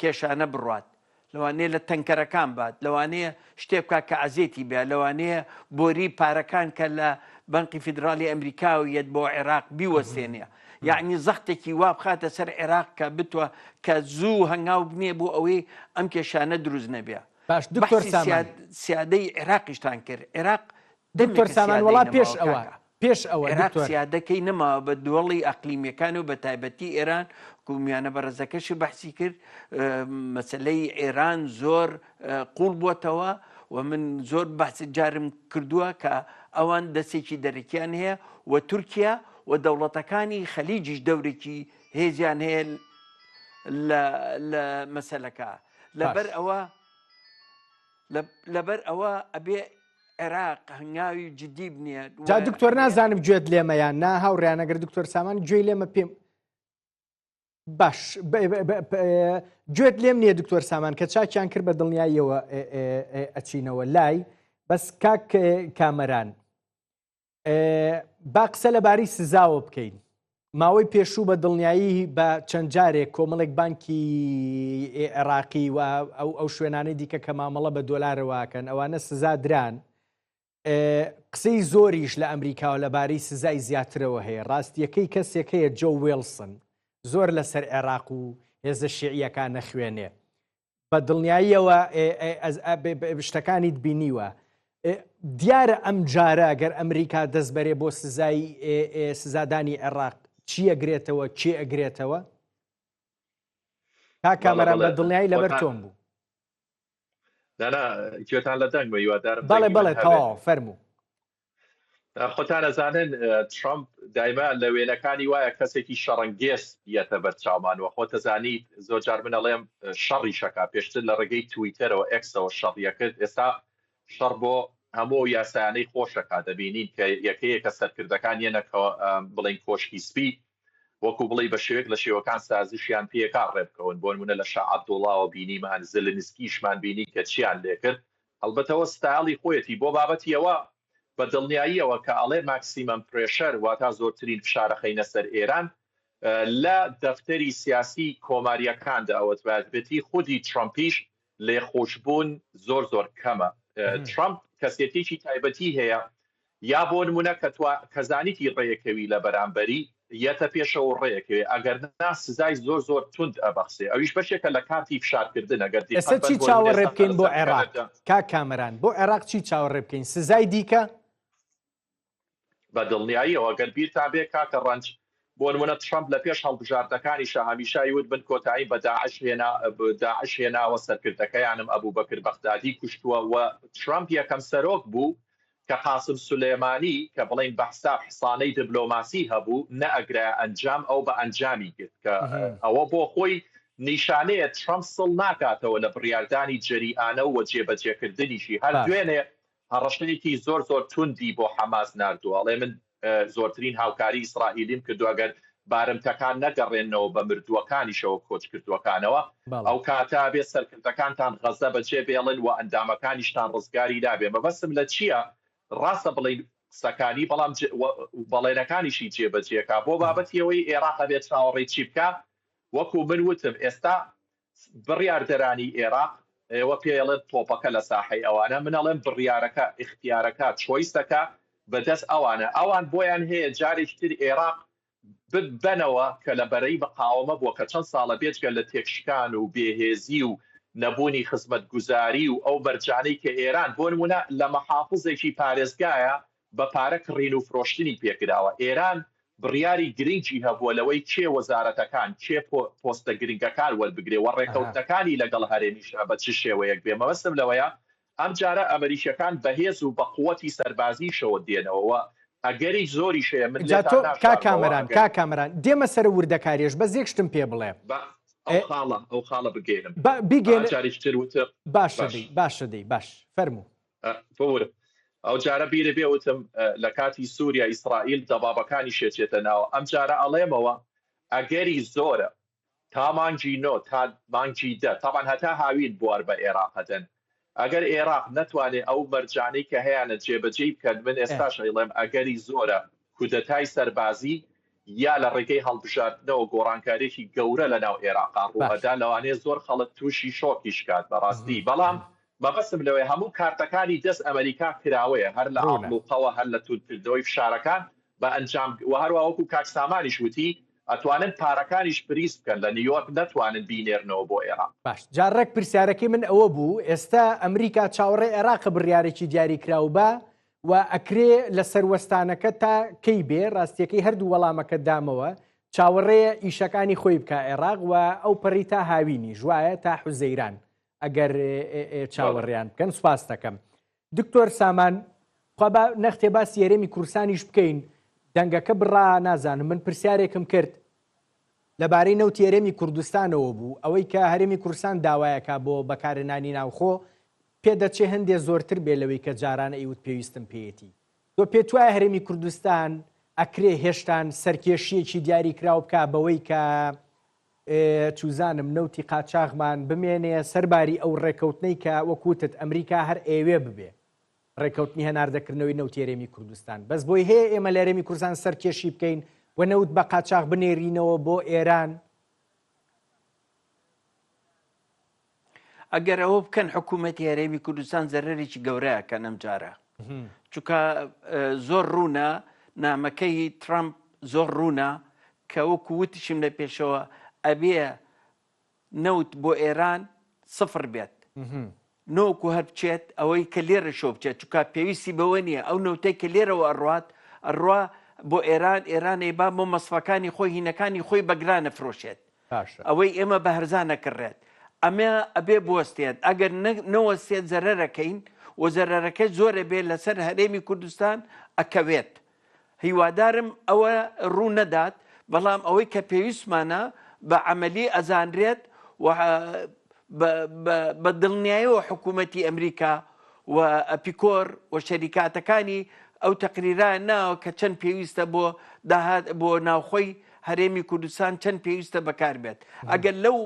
Speaker 2: کێشانە بڕوات لەوانەیە لە تەنکەرەکان بات لەوانەیە شتێ بکات کە ئەزێتی بێ لەوانەیە بۆری پارەکان کە لە بەنقی فیدراڵی ئەمریکاوە یەت بۆ عێراق بیوەستێنێ یعنی زەختێکی وا بخاتە سەر عێراق کە بتوە کە زوو هەنگاو بنێ بۆ ئەوەی ئەم کێشانە دروست نەبێ
Speaker 1: باش دکتۆر
Speaker 2: بەحسی
Speaker 1: سامان
Speaker 2: سیادەی عێراقیشتان کرد عێراق
Speaker 1: دکتۆر
Speaker 2: دەمێکە
Speaker 1: سامان
Speaker 2: سیادەی
Speaker 1: وەڵا پێش
Speaker 2: نەماوە
Speaker 1: ئەوە
Speaker 2: کاکە
Speaker 1: پێش ئەوە
Speaker 2: عێراق
Speaker 1: دکتۆر
Speaker 2: سیادەکەی نەماوە بە دووەڵی ئەقلیمیەکان و بە تایبەتی ئێران کومیانە بەڕێزەکەشی بەحسی کرد مەسلەی ئێران زۆر قوڵ بووەتەوە و من زۆر بەحس جارم کردووە کە ئەوان دەستێکی دەرەکیان هەیە و تورکیا و دەوڵەتەکانی خەلیجیش دەورێکی هێزیان هەیە لە لە مەسەلەکە لەبەر ئەوە لەبەر ئەوە ئەبێ عێراق هەنگاوی جدی بنێت
Speaker 1: جا دکتۆر نازانم گوێت لێمە یان نا هاوڕیانەگەر دکتۆر سامان گوێی لێمە پێم باش گوێت لێم نییە دکتۆر سامان کە چاکیان کرد بە دڵنیاییەوە ئەچینەوە لای بەس کاک کامەران با قسە لەبارەی سزاوە بکەین. ماوەی پێشوو بە دڵنیایی بە چەند جارێک کۆمەڵێک بانکی عێراقی و ئەو ئەو شوێنانەی دیکە کە مامەڵە بە دۆلارەوەکەن ئەوانە سزا دران. قسەی زۆریش لە ئەمریکاوە لەبارەی سزای زیاترەوە هەیە ڕاستیەکەی کەسێک هەیە جۆ وێڵسن زۆر لەسەر عێراق و هێزە شیعیەکان نەخوێنێ بە دڵنیاییەوە شتەکانیت بینیوە. دیارە ئەم جارە گەر ئەمریکا دەست بەرێ بۆ سزای سزادانی عێراق چی ئەگرێتەوە کێ ئەگرێتەوە؟ تا کامەران بە دڵنیایی لەبەر تۆم بوو.
Speaker 3: نانا گوێتان لە دەنگ بە هیوادارم
Speaker 1: بەڵێ بەڵێ تەواو فەرموو.
Speaker 3: خۆتان ئەزانن ترامپ دایما لە وێنەکانی وایە کەسێکی شەڕەنگێز یەتە بەر چاومان و خۆتەزانیت زۆر جار من ئەڵێم شەڕی شەکا پێشتر لە ڕێگەی تویتەرەوە ئێکسەوە شەڕیەکرد ئێستا شەڕ بۆ هەموو ئەو یاسایانەی خۆشەکا دەبینین کە یەکەیەکە سەرکردەکان یەنەکەوە بڵین کۆشکی سپی وەکو بڵێی بە شێوەیەک لە شێوەکان سازشیان پێکا ڕێبکەون بۆ نمونە لە شا عەبدوڵاوە بینیمان زلنسکیشمان بینی کە چیان لێکرد هەڵبەت ئەوە ستایڵی خۆیەتی بۆ بابەتی ئەوە بە دڵنیاییەوە کە ئەڵێ maximum pressure واتا زۆرترین فشار ئەخەینە سەر ئێران لە دەفتەری سیاسی کۆمارییەکاندا ئەوە بەتایبەتی خودی ترەمپیش لێخۆشبوون زۆر زۆر کەمە ترەمپ کەسێتیی تایبەتی هەیە یا بۆ نمونە کە توا کە زانیتی ڕێیەکەوی لە بەرامبەری یەتە پێشەوە و ڕێیەکەوێ ئەگەر نا سزای زۆر زۆر توند ئەبەخسێ ئەویش بەشێکە لە کارتی فشارکردن ئەگەر
Speaker 1: ئێستا
Speaker 3: دیقەت
Speaker 1: چی
Speaker 3: بەن بۆ نمونە
Speaker 1: چاوەڕێ
Speaker 3: ئێستا
Speaker 1: بکەین بۆ
Speaker 3: لەسەر
Speaker 1: عێراق
Speaker 3: کەنەدا
Speaker 1: کاک کامەران بۆ عێراق چی چاوەڕێ بکەین سزای دیکە؟
Speaker 3: بە دڵنیاییەوە گەر بیرتان بێ کاکە ڕەنج بۆ نمونە ترەمپ لە پێش هەڵبژاردنەکانیشا هەمیشە ئەیوت من کۆتاییم بە داعش هێنا داعش هێناوە سەرکردەکەیانم ئەبوبەکر بەغدادی کوشتووە و ترەمپ یەکەم سەرۆک بوو کە قاسم سولێمانی کە بڵێین بە حساب حسانەی دبلۆماسی هەبوو نەئەگرایە ئەنجام ئەو بە ئەنجامی گرت کە ئەوە بۆ خۆی نیشانەیە ترەمپ سڵ ناکاتەوە لە بڕیاردانی جەریئانە و جێبەجێکردنیشی هەر
Speaker 1: باش.
Speaker 3: دوێنێ هەڕەشەیەکی زۆر زۆر توندی بۆ حەماس ناردووە، ئەڵێ من زۆرترین هاوکاری ئیسرائیلیم کردووە، گەر بارمتەکان نەگەڕێننەوە بە مردووەکانیشەوە کۆچکردووەکانەوە، ئەو کاتە ئەبێ سەرکردەکانتان غەزە بەجێ بێڵن و ئەندامەکانیشتان ڕزگاری نابێ. مەبەستم لە چییە؟ ڕاستە بڵێین قسەکانی، بەڵام بەڵێنەکانیشی جێبەجێکا. بۆ بابەتی ئەوەی ئێراق ئەبێ چاوەڕێی چی بکا، وەکو من وتم ئێستا بڕیاردەرانی ئێراق، ئێوە پێی ئەڵێن تۆپەکە لە ساحەی ئەوانە، من ئەڵێم بڕیارەکە، ئیختیارەکە، choice ەکە بە دەست ئەوانە. ئەوان بۆیان هەیە جارێکی تر ئێراق ببەنەوە کە لە بەرەی مقاوەمە بووە کە چەند ساڵە بێجگە لە تێکشکان و بێهێزی و نەبوونی خزمەتگوزاری و ئەو مەرجانەی کە ئێران بۆ نموونە لە مەحافزێکی پارێزگایە بە پارە کڕین و فرۆشتنی پێکراوە ئێران بڕیاری گرنگی هەبووە لەوەی کێ وەزارەتەکان کێ پۆستە گرنگەکان وەربگرێ و ڕێکەوتنەکانی لەگەڵ هەرێمیشا بە چ شێوەیەک بێ مەبەستم لەوەیە ئەمجارە ئەمریکیەکان بەهێز و بە قوتی سەربازیشەوە دێنەوە و ئەگەری زۆریش هەیە من
Speaker 1: جا
Speaker 3: لێتان
Speaker 1: تۆ کاک
Speaker 3: ناشارمەوە
Speaker 1: کامەران
Speaker 3: ئەگەر
Speaker 1: کاک کامەران دێمە سەر وردەکاریش بەس یەک شتم پێ بڵێ.
Speaker 3: با ئەو خاڵە ئەو خاڵە بگەیەنم
Speaker 1: با بیگەێنە
Speaker 3: جارێکی تر وتم
Speaker 1: باشە
Speaker 3: باش
Speaker 1: دەی باشە دەی باش فەرموو.
Speaker 3: ببورە ئەو جارە بیرە بێ وتم لە کاتی سووریا ئیسرائیل دەبابەکانی شێچێتە ناوە ئەم جارە ئەڵێمەوە ئەگەری زۆرە تا مانگی نۆ تا مانگی دە تەبعەن هەتا هاوین بوار بە ئێراق ئەدەن ئەگەر ئێراق نەتوانێ ئەو مەرجانەی کە هەیانە جێبەجێی بکەن من ئێستاش ئەیڵێم ئەگەری زۆرە کودەتای سەربازی یا لە ڕێگەی هەڵبژاردنەوە گۆڕانکاریەکی گەورە لە ناو ئێراقا ڕووئەدا لەوانەیە زۆر خەڵک تووشی شۆکیش کات بەڕاستی بەڵام مەبەستم لەوەیە هەموو کارتەکانی دەست ئەمەریکا کراوەیە هەر لە ئابڵوقەوە هەر لە توندکردنەوەی فشارەکان بە ئەنجام وە هەروا وەکو کاک سامانیش وتی ئەتوانن پارەکانیش فریز بکەن لە نیویۆرک نەتوانن بینێرنەوە بۆ ئێراق.
Speaker 1: باش جا ڕێک پرسیارەکەی من ئەوە بوو ئێستا ئەمریکا چاوەڕێ عێراقە بڕیارێکی دیاریکراو با و ئەکرێ لەسەر وەستانەکە تا کەی بێ ڕاستیەکەی هەردوو وەڵامەکە دامەوە چاوەڕێیە ئیشەکانی خۆی بکا عێراق و ئەو پەڕی تا هاوینیش وایە تا حوزەیران ئەگەر چاوەڕێیان بکەن سوپاس دەکەم دکتۆر سامان خوا با نەختێ باسی هەرێمی کوردستانیش بکەین دەنگەکە بڕا نازانم من پرسیارێکم کرد لەبارەی نەوتی هەرێمی کوردستانەوە بوو ئەوەی کە هەرێمی کوردستان داوایەکە بۆ بەکارهێنانی ناوخۆ پێدەچێ هەندێ زۆرتر بێ لەوەی کە جاران ئەیوت پێویستم پێیەتی تۆ پێتوایە هەرێمی کوردستان ئەکرێ هێشتان سەرکێشییەکی دیاریکراو بکا بەوەی کە چوزانم نەوتی قاچاغمان بمێنێ سەرباری ئەو ڕێکەوتنەی کە وەک وتت ئەمریکا هەر ئەیەوێ ببێ ڕێکەوتنی هەناردەکردنەوەی نەوتی هەرێمی کوردستان بەس بۆی هەیە ئێمە لە هەرێمی کوردستان سەرکێشی بکەین و نەوت بە قاچاغ بنێرینەوە بۆ ئێران؟
Speaker 2: ئەگەر ئەوە بکەن حکوومەتی هەرێمی کوردستان زەرەرێکی گەورە ئەکەن ئەم جارە چونکە زۆر ڕوونە نامەکەی ترامپ زۆر ڕوونە کە وەکو وتیشم لە پێشەوە ئەبێ نەوت بۆ ئێران سفر بێت نۆکو هەر بچێت ئەوەی کە لێرە شۆ بچێت چکا پێویستی بەوە نییە ئەو نەوتەی کە لێرەوە ئەڕوات ئەڕوا بۆ ئێران ئێران ئەیبا بۆ مەسفەکانی خۆی هینەکانی خۆی بەگرانە فرۆشێت
Speaker 1: باشە.
Speaker 2: ئەوەی ئێمە بە هەرزان ئەکڕێت ئەمە ئەبێ بوەستێت ئەگەر نەوەستێت زەرەرەکەین و زەرەرەکە زۆر ئەبێ لەسەر هەرێمی کوردستان ئەکەوێت هیوادارم ئەوە ڕوو نەدات بەڵام ئەوەی کە پێویستمانە بە عەمەلی ئەزانرێت و بە دڵنیایەوە حکوومەتی ئەمریکا و ئەپیکۆر و شەریکاتەکانی ئەو تەقریرایان ناوە کە چەند پێویستە بۆ داهات بۆ ناوخۆی هەرێمی کوردستان چەند پێویستە بەکار بێت ئەگەر لەو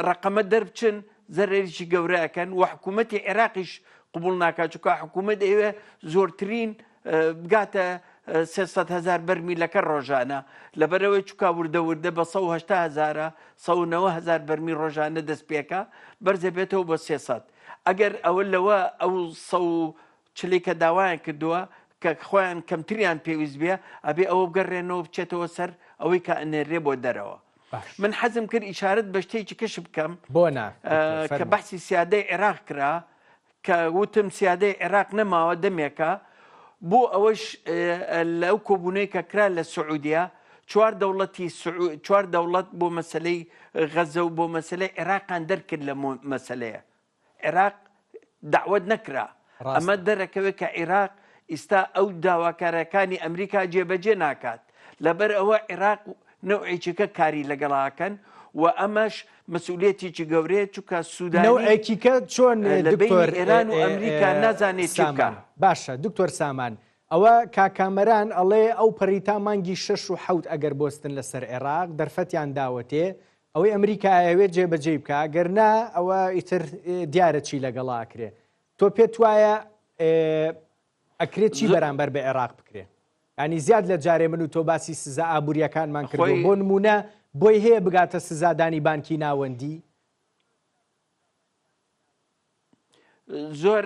Speaker 2: ڕقەمە دەربچن زەرەرێکی گەورە ئەکەن و حکوومەتی عێراقیش قبوڵ ناکات چونکە حکوومەت ئەوێ زۆرترین بگاتە 300 هزار بەرمیلەکە ڕۆژانە لەبەرەوەی چکا وردە وردە بە 180 هزارە 190 هزار بەرمی ڕۆژانە دەست پێکە بەرزە بێتەوە بە 300 ئەگەر ئەوە لەوە ئەو سە چلی کە داوایان کردووە کە خۆیان کەمتریان پێویست بێ ئەبێ ئەوە بگەڕێنەوە بچێتەوە سەر ئەوەی کە ئەنێرێ بۆ دەرەوە من حەزم کرد ئیشارەت بە شتێکی کەش بکەم
Speaker 1: بۆ نا
Speaker 2: کە بەحسی سیادەی عێراق کرا کە وتم سیادەی عێراق نەماوە دەمێکە بۆ ئەوەش لەو کۆبوونەی کە کرا لە سعودیە چوار دەوڵەتی چوار دەوڵەت بۆ مەسلەی غەزە و بۆ مەسلەی عێراقان دەرکرد لە مەسلەیە عێراق دەعوەت نەکرا ئەمە دەرەکەوێت کە عێراق ئیستا ئەو داواکارەکانی ئەمریکا جێبەجێ ناکات لەبەر ئەوە عێراق نەوعێکیکە کاری لەگەڵاکەن و ئەمەش مەسئولیەتێکی گەورەیە چونکە سوودانی
Speaker 1: نەوعێکیکە چۆن
Speaker 2: لە بەینی
Speaker 1: دکتۆر
Speaker 2: ئێران و ئەمریکا نازانێت چی بکا.
Speaker 1: سامان باشە دکتۆر سامان ئەوە کاک کامەران ئەڵێ ئەو پەڕی تا مانگی شەش و حەوت ئەگەر بۆستن لەسەر عێراق دەرفەتیان داوەتێ ئەوەی ئەمریکا ئەیەوێت جێبەجێی بکا گەر نا ئەوە ئیتر دیارە چی لەگەڵا ئەکرێ تۆ پێت وایە ئەکرێت چی بەرامبەر بە عێراق بکرێ ینی زیاد لە جارێ من و تۆ باسی سزا ئابوووریەکانمان کردو بۆ نمونە بۆی هەیە بگاتە سزادانی بانکی ناوەندی
Speaker 2: زۆر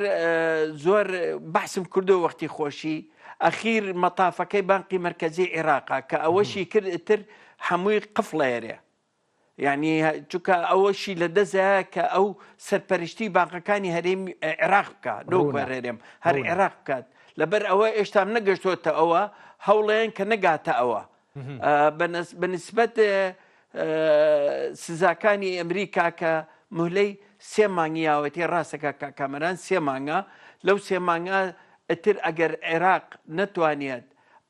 Speaker 2: زۆر بەحسم کردو وەختی خۆشی. ئەخیر مەتافەکەی بانقی مەرکەزی عێراقا کە ئەوەشی کرد ئتر هەمووی قفڵێرێ یعنی چونکە ئەوەشی لە دەزە کە ئەو سەرپەرشتی بانقەکانی هەرێم عێراق بکە نۆکوەرێرێم هەر عێراق بکات لەبەر ئەوە ئێشتام نەگەشتۆتە ئەوە هەوڵێن کە نەگاتە ئەوە بەنسبەت سزاکانی ئەمریکا کە مهلەی سێ مانگی یاوەتی ڕاستەکە کاکامەران سێ مانگە لەو سێ مانگە ئەتر ئەگەر عێراق نەتوانێت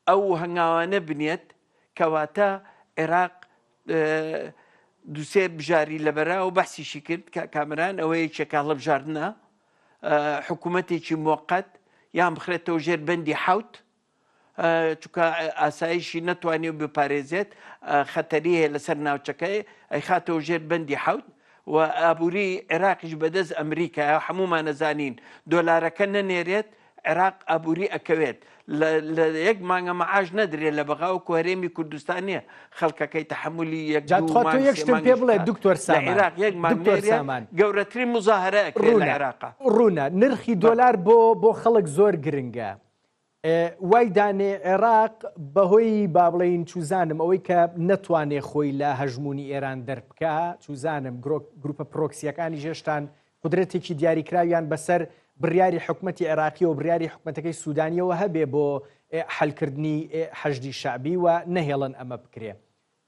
Speaker 2: ئەو هەنگاوانە بنێت کەواتە عێراق دوسێ بژاری لەبەرە و بەحسیشی کرد کە کامران ئەوە یەکێکە هەڵبژاردنە حکوومەتێکی موقت یان بخرێتەوە ژێر بەندی حوت چونکە ئاسایشی نەتوانێ بپارێزێت خەتەری هەیە لەسەر ناوچەکەی ئەیخاتەوە ژێر بەندی حوت و ئابووری عێراقیش بەدەست ئەمریکایە هەمومانەزانین دۆلارەکە نەنێرێت عێراق ئابووری ئەکەوێت لە یەک مانگە معاش نەدرێت لە بەغا و هەرێمی کوردستان نییە خەڵکەکەی تحملی یەک
Speaker 1: تۆ یەک شتم پێ بڵێ دکتۆر
Speaker 2: عێراق یەک مانگ سامان گەورەترین مزاهرە
Speaker 1: ڕوونە عێراق ڕوونە نرخی دۆلار بۆ بۆ خەڵک زۆر گرنگە وای دانێ عێراق بەهۆی با بڵێین چوزانم ئەوەی کە نەتوانێ خۆی لە هەژموونی ئێران دەربکا چوزانم گروپە پرۆکسیەکانی ژێشتان قودرەتێکی دیاریکراویان بەسەر بڕیاری حکومەتی عێراقی و بڕیاری حکومەتەکەی سودانیەوە هەبێ بۆ حەلکردنی حەشدی شەعبی و نەهێڵن ئەمە بکرێ.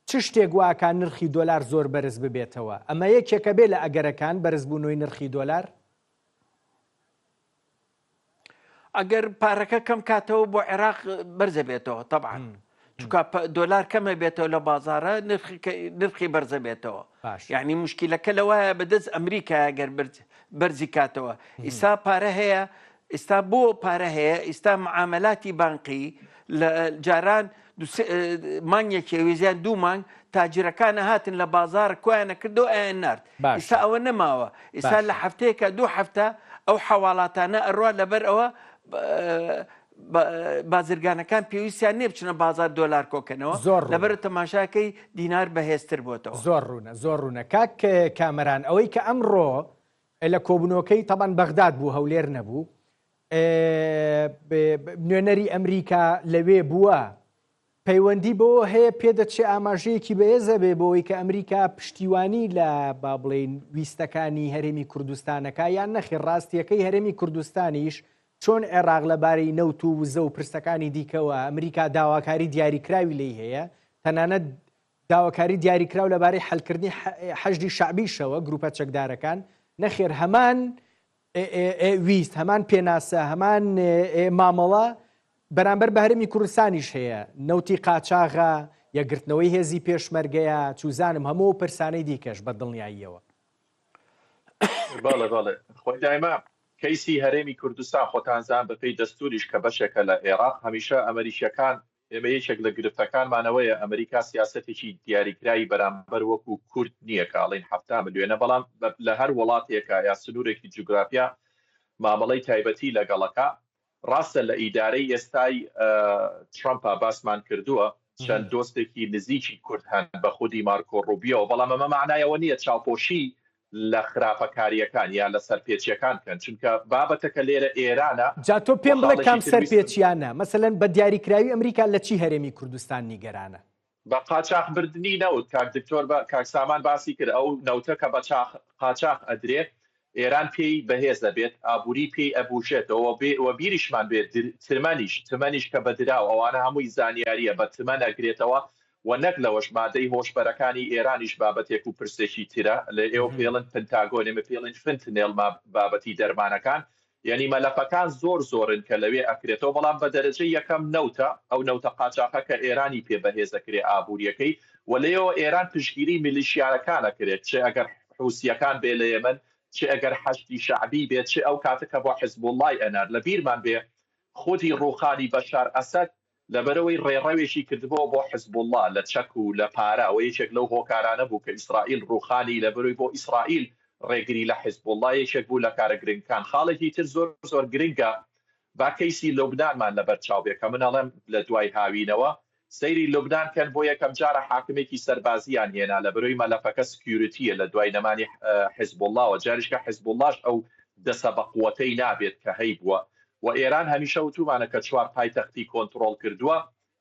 Speaker 1: چ شتێک واکا نرخی دۆلار زۆر بەرز ببێتەوە؟ ئەمە یەکێکە بێ لە ئەگەرەکان بەرزبوونەوەی نرخی دۆلار؟
Speaker 2: ئەگەر پارەکە کەم کاتەوە بۆ عێراق بەرزە بێتەوە تەبعەن چونکە دۆلار کەمە بێتەوە لە بازارە نرخی بەرزە بێتەوە یعنی مشکلەکە لەوایە بەدەست ئەمریکا گەر بەرزی کاتەوە ئیسا پارە هەیە ئستا بۆ پارە هەیە ئیستا معاملاتی بانقی لە جاران مانگێکی وێزیان دوو مانگ تاجرەکانە هاتن لە بازار کۆیانە کردو ئەیان نارد ئیستا ئەوە نەماوە ئیستا لە هەفتەیەکە دوو هەفتە ئەو حەواڵاتانە ئەڕوا لەبەر ئەوە بازرگانەکان پێویستیان نیە بچنە بازار دۆلار کۆکەنەوە
Speaker 1: زۆر
Speaker 2: لەبەر تەماشاکەی دینار بەهێزتر بۆتەوە.
Speaker 1: زۆر ڕوونە زۆر ڕوونە کاک کامەران ئەوەی کە ئەمڕۆ لە کۆبوونەوەکەی تەبان بەغداد بوو هەولێر نەبوو نوێنەری ئەمریکا لەوێ بووە پەیوەندی بەوە هەیە پێدەچێ ئاماژەیەکی بەهێز هەبێ بۆوەی کە ئەمریکا پشتیوانی لە با بڵێین ویستەکانی هەرێمی کوردستانەکا یان نەخێر ڕاستیەکەی هەرێمی کوردستانیش چۆن عێراق لەبارەی نەوت و وزە و پرسەکانی دیکەوە ئەمریکا داواکاری دیاریکراوی لێی هەیە تەنانەت داواکاری دیاریکراو لەبارەی حەلکردنی حەشدی شەعبیشەوە گروپە چەکدارەکان نەخێر هەمان ویست، هەمان پێناسە، هەمان مامەڵە بەرامبەر بە هەرێمی کوردستانیش هەیە، نەوتی قاچاغە، یەکگرتنەوەی هێزی پێشمەرگەیە، چوزانم هەموو ئەو پرسانەی دیکەش بە دڵنیاییەوە.
Speaker 3: بەڵێ بەڵێ خۆی دایمە کەیسی هەرێمی کوردستان خۆتان زان بەپێی دەستوریش کە بەشێکە لە ئێراق هەمیشە ئەمەریکیەکان ئێمە یەکێک لە گرفتەکانمان ئەوەیە ئەمریکا سیاسەتێکی دیاریکراوی بەرامبەر وەکو کورد نییە کە ئەڵێن 70 ملیۆنە بەڵام لە هەر وڵاتێکە یا سنوورێکی جوگرافیا مامەڵەی تایبەتی لەگەڵەکە ڕاستە لە ئیدارەی ئێستای ترامپا باسمان کردووە چەند دۆستێکی نزیکی کورد هەن بە خودی مارکۆ ڕوبیەوە بەڵام ئەمە معنایەوە نییە چاوپۆشی لە خراپەکارییەکان یا لە سەرپێچیەکان بکەن چونکە بابەتەکە لێرە ئێرانە
Speaker 1: جا تۆ پێم بڵێ کام سەرپێچیانە مەسەلەن بە دیاریکراوی ئەمریکا لە چی هەرێمی کوردستان نیگەرانە؟
Speaker 3: بە قاچاخ بردنی نەوت کاک دکتۆر بە کاک سامان باسی کرد ئەو نەوتە کە بە چاخ قاچاخ ئەدرێ ئێران پێی بەهێز ئەبێت ئابووری پێی ئەبوژێتەوە بێ وە بیریشمان بێت ترمەنیش تمەنیش کە بە دراو ئەوانە هەمووی زانیاریە بە تمەن ئەگرێتەوە و نەک لەوەش مادەی هۆشبەرەکانی ئێرانیش بابەتێک و پرسێکی ترە لە ئێوە پێڵن پنتاگۆن ئێمە پێڵین فنتنێڵ ما بابەتی دەرمانەکان یعنی مەلەفەکان زۆر زۆرن کە لەوێ ئەکرێتەوە بەڵام بە دەرەجەی یەکەم نەوتە ئەو نەوتە قاچاخە کە ئێرانی پێ بەهێزەکرێ ئابووریەکەی و لێەوە ئێران پشتگیری میلیشیاکان ئەکرێت چ ئەگەر حوسیەکان بێ لە یەمەن چ ئەگەر حەشدی شەعبی بێت چ ئەو کاتە کە بۆ حزبوڵای ئەنار لە بیرمان بێ خودی ڕووخانی بەشار ئەسەد لەبەرئەوەی ڕێڕەوێکی کردبۆوە بۆ حزبوڵڵا لە چەک و لە پارە و یەکێک لەو هۆکارانە بوو کە ئیسرائیل ڕووخانی لەبەرئەوەی بۆ ئیسرائیل ڕێگری لە حزبوڵڵا یەکێک بوو لە کارە گرنگکان خاڵێکی تر زۆر زۆر گرنگە با کەیسی لوبنانمان لەبەر چاو بێ کە من ئەڵێم لە دوای هاوینەوە سەیری لوبنان کەن بۆ یەکەم جارە حاکمێکی سەربازیان هێنا لەبەرئەوەی مەلەفەکە security یە لە دوای نەمانی حزبوڵڵاوە جاریشکە حزبوڵڵاش ئەو دەسە بەقوەتەی نابێت کە هەیبووە. و ئێران هەمیشە وتومانە کە چوار پایتەختی کۆنتڕۆڵ کردووە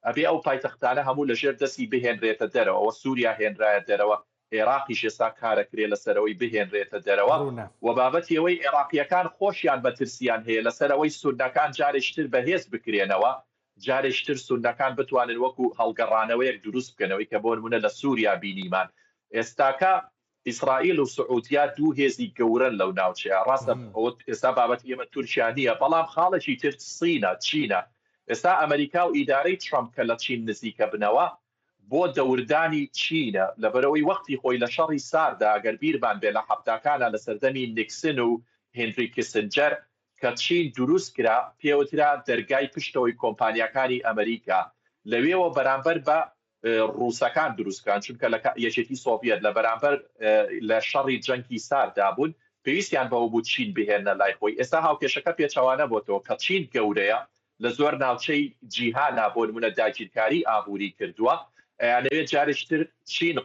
Speaker 3: ئەبێ ئەو پایتەختانە هەموو لە ژێر دەستی بهێنرێتە دەرەوە وە سوریا هێنرایە دەرەوە ئێراقیش ئێستا کارەکرێ لەسەرەوەی بهێنرێتە دەرەوە
Speaker 1: ڕوونە.
Speaker 3: و بابەتی ئەوەی ئێراقیەکان خۆشیان مەترسیان هەیە لەسەر ئەوەی سوننەکان جارێکی تر بەهێز بکرێنەوە جارێکی تر سوننەکان بتوانن وەکو هەڵگەڕانەوەیەک دروست بکەنەوەی کە بۆ نمونە لە سوریا بینیمان ئێستاکە ئیسرائیل و سعودیا دوو هێزی گەورەن لەو ناوچەیە ڕاستە ئەوە ئێستا بابەتی ئێمە تورکیا نییە بەڵام خاڵێکی تر سینە چینە ئێستا ئەمریکا و ئیدارەی ترامپ کە لە چین نزیکە بنەوە بۆ دەوردانی چینە لەبەرئەوەی وەختی خۆی لە شەڕی ساردا گەر بیرمان بێ لە حەفتاکانا لە سەردەمی نیکسن و هێنری کیسنجەر کە چین دروست کرا پێوترا دەرگای پشتەوەی کۆمپانیاکانی ئەمریکا لەوێوە بەرامبەر بە ڕووسەکان دروست کران چونکە لە یەکێتی سۆڤیەت لە بەرامبەر لە شەڕی جەنگی ساردا بوون پێویستیان بەوە بوو چین بهێننە لای خۆی ئێستا هاوکێشەکە پێچەوانە بۆتەوە کە چین گەورەیە لە زۆر ناوچەی جیهانا بۆ نمونە داگیرکاری ئابووری کردووە ئەیانەوێت جارێکی تر چین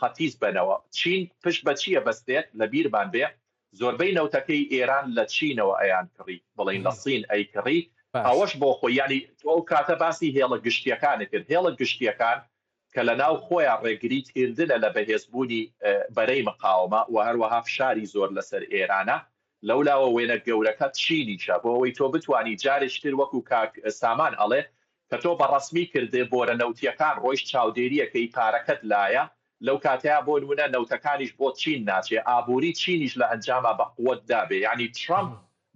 Speaker 3: قەتیس بەنەوە چین پشت بە چیە بەستێت لە بیرمان بێ زۆربەی نەوتەکەی ئێران لە چینەوە ئەیان کڕی بڵین لە سین ئەی کڕی ئەوەش بۆ خۆی ینی تۆ ئەو کاتە باسی هێڵە گشتیەکانت کرد هێڵە گشتیەکان کە لە ناو خۆیان ڕێگری کردنە لە بەهێزبوونی بەرەی مقاومە و هەروەها فشاری زۆر لەسەر ئێرانە، لەولاوە وێنە گەورەکە چینیشە بۆ ئەوەی تۆ بتوانی جارێکی تر وەکو کاک سامان ئەڵێ کە تۆ بە ڕەسمی کردێ بۆرە نەوتیەکان ڕۆیشت چاودێریەکەی پارەکەت لایە لەو کاتەیا بۆ نمونە نەوتەکانیش بۆ چین ناچێ ئابوری چینیش لە ئەنجاما بە قوت دابێ یانی ترەمپ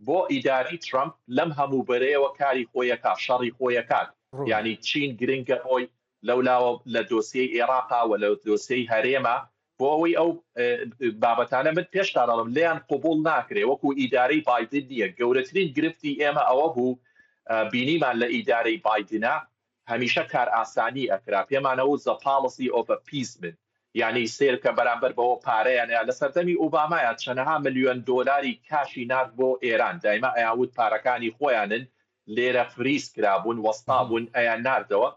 Speaker 3: بۆ ئیدارەی ترەمپ لەم هەموو بەرەیەوە کاری خۆیەکا شەڕی خۆیەکات یانی چین گرنگە بۆی لەولاوە لە دۆسیەی ئێراقا و لە دۆسیەی هەرێما بۆ ئەوەی ئەو بابەتانە من پێشتان ئەڵم لێیان قبوڵ ناکرێ وەکو ئیدارەی بایدن نییە گەورەترین گرفتی ئێمە ئەوە بوو بینیمان لە ئیدارەی بایدنا هەمیشە کارئاسانی ئەکرا پێمانەوە the policy of appeasement یانی سەیرکە بەرامبەر بەوە پارەیان ئەیا لە سەردەمی ئۆبامایا چەنەها ملیۆن دۆلاری کاشی نارد بۆ ئێران دایما ئەیان وت پارەکانی خۆیانن لێرە freeze کرابوون وەستابوون ئەیان ناردەوە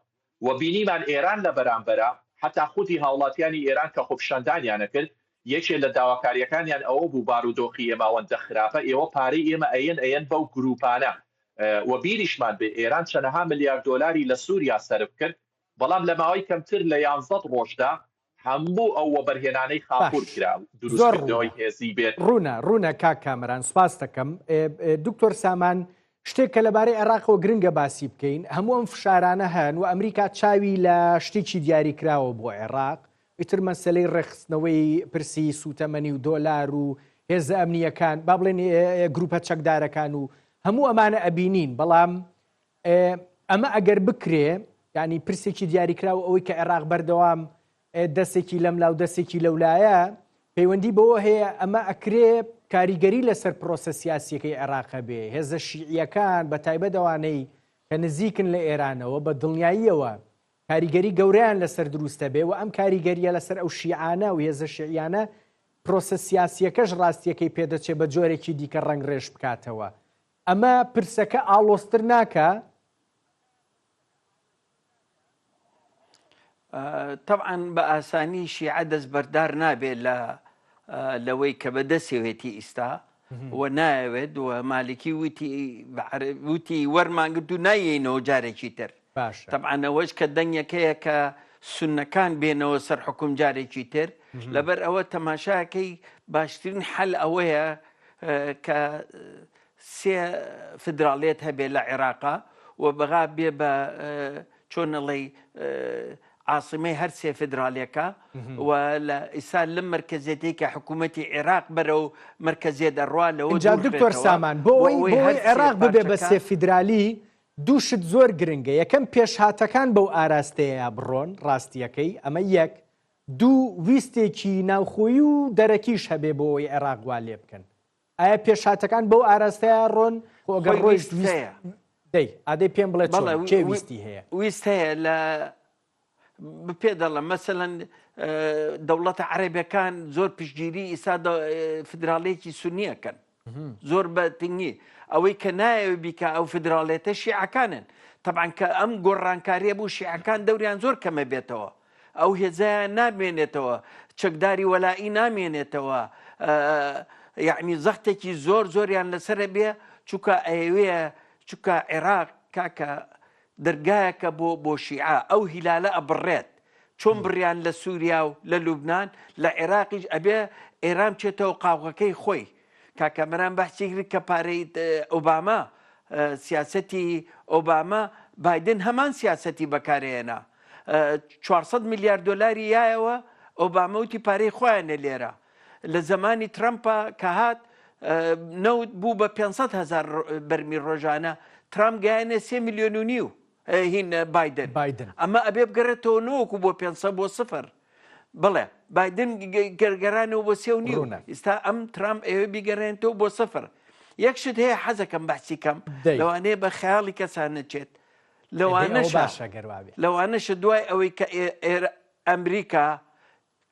Speaker 3: و بینیمان ئێران لە بەرامبەرا حەتا خودی هاوڵاتیانی ئێران کە خۆپیشاندانیان ئەکرد یەکێ لە داواکاریەکانیان ئەوە بوو بارودۆخی ئێمە ئەوەندە خراپە ئێوە پارەی ئێمە ئەیەن ئەیەن بەو گروپانە و بیریشمان بێ ئێران چەنەها ملیار دۆلاری لە سوریا سەرف کرد بەڵام لە ماوەی کەمتر لە یانزەد ڕۆژدا هەموو ئەو وەبەرهێنانەی خاپوور
Speaker 1: باش
Speaker 3: کرا،
Speaker 1: زۆر ڕوونە
Speaker 3: دروستکردنەوەی هێزی بێت.
Speaker 1: ڕوونە ڕوونە کاک کامەران سوپاست دەکەم. دکتۆر سامان شتێک کە لەبارەی عێراقەوە گرنگە باسی بکەین هەموو ئەم فشارانە هەن و ئەمریکا چاوی لە شتێکی دیاریکراوە بۆ عێراق ئیتر مەسەلەی ڕێکخستنەوەی پرسی سووتەمەنی و دۆلار و هێزە ئەمنییەکان با بڵێن گروپە چەکدارەکان و هەموو ئەمانە ئەبینین بەڵام ئەمە ئەگەر بکرێ ینی پرسێکی دیاریکراو ئەوەی کە عێراق بەردەوام دەستێکی لەم لاو دەستێکی لەولایە پەیوەندی بەوە هەیە ئەمە ئەکرێ کاریگەری لەسەر پرۆسە سیاسیەکەی عێراق هەبێ هێزە شیعیەکان بە تایبەت ئەوانەی کە نزیکن لە ئێرانەوە بە دڵنیاییەوە کاریگەری گەورەیان لەسەر دروستە بێ و ئەم کاریگەریە لەسەر ئەو شیعانە و هێزە شیعیانە پرۆسە سیاسیەکەش ڕاستیەکەی پێدەچێ بە جۆرێکی دیکە ڕەنگڕێژ بکاتەوە ئەمە پرسەکە ئاڵۆزتر ناکا؟
Speaker 2: تەبعەن بە ئاسانی شیعە دەستبەردار نابێت لە لەوەی کە بەدەستێتی ئیستا و نایەوێت و مالکی وتی وتی وەرمانگرت و نایەینەوە جارێکی تر
Speaker 1: باشە
Speaker 2: تەبعەن ئەوەش کە دەنگەکەیە کە سونەکان بێنەوە سەر حکوم جارێکی تر لەبەر ئەوە تەماشاکەی باشترین حەل ئەوەیە کە سێ فدراڵیەت هەبێ لە عێراقا و بەغا بێ بە چۆن ئەڵێی عاسیمەی هەر سێ فدراڵیەکە و لە ئیسا لەم مەرکەزیەتەی کە حکوومەتی عێراق بەرەو مەرکەزیەت ئەڕوا لەوە
Speaker 1: ئینجا
Speaker 2: دوور
Speaker 1: دکتۆر
Speaker 2: خرێتەوە
Speaker 1: سامان بۆ
Speaker 2: بۆ
Speaker 1: ئەوەی
Speaker 2: ئەوەی
Speaker 1: بۆ
Speaker 2: هەر
Speaker 1: ئەوەی
Speaker 2: سێ
Speaker 1: عێراق ببێ بە
Speaker 2: پارچەکە
Speaker 1: سێ فیدرالی دوو شت زۆر گرنگە یەکەم پێشهاتەکان بەو ئاراستەیە بڕۆن ڕاستیەکەی ئەمە یەک دوو ویستێکی ناوخۆیی و دەرەکیش هەبێ بۆ ئەوەی عێراق وا لێ بکەن ئایا پێشهاتەکان بەو ئاراستەیە ڕۆن؟ خۆ ئەگەر
Speaker 2: خۆی
Speaker 1: ڕۆیشت
Speaker 2: ویست
Speaker 1: ویست
Speaker 2: هەیە.
Speaker 1: دەی ئادەی پێم بڵێ چۆن
Speaker 2: بەڵێ
Speaker 1: کێ ویستی هەیە؟
Speaker 2: ویست هەیە لە پێ دەڵێم مەسەلەن دەوڵەتە عەرەبەکان زۆر پشتگیری ئیسا فدراڵێکی سونیەکەن زۆر بە تنگی ئەوەی کە نایەوێ بیکا ئەو فدراڵێتە شیعەکانن تەبعەن کە ئەم گۆڕانکاریە بوو شیعەکان دەوریان زۆر کەمە بێتەوە ئەو هێزەیان نامێنێتەوە، چەکداری وەلائی نامێنێتەوە، یەعنی زەختێکی زۆر زۆریان لەسەرە بێ، چونکە ئەیەوێ چونکە عێراق کاکە دەرگایەکە بۆ بۆ شیعە ئەو هیلالە ئەبڕێت چۆن بڕیان لە سووریا و لە لوبناان لە عێراقیش ئەبێ ئێران بچێتەوە قاوغەکەی خۆی کاکە مەرام بەحسی کرد کە پارەی ئۆباما سیاسەتی ئۆباما بایدن هەمان سیاسەتی بەکارهێنا 400 میلیارد دلاری یایەوە ئۆباما وتی پارەی خۆیانە لێرە لە زەمانی ترەمپا کە هات نەوت بوو بە 500 هزار بەرمیل ڕۆژانە ترامپ گەیانە سێ میلیۆن و نیو هین بایدن
Speaker 1: بایدن
Speaker 2: ئەمە ئەبێ بگەڕێتەوە نەوەکو بۆ 500 بۆ سفر بڵێ بایدن گەرگەرانەوە بۆ سێ و نیو
Speaker 1: ڕوونە.
Speaker 2: ئێستا ئەم ترامپ ئەوێ بیگەڕێنێتەوە بۆ سفر یەک شت هەیە حەزەکەم بەحسی کەم
Speaker 1: دەی.
Speaker 2: لەوانەیە بە خەیاڵی کەسان نەچێت
Speaker 1: دەی ئەوە
Speaker 2: لەوانەشە
Speaker 1: باشە گەر وابێ.
Speaker 2: لەوانەشە دوای ئەوەی کە ئەمریکا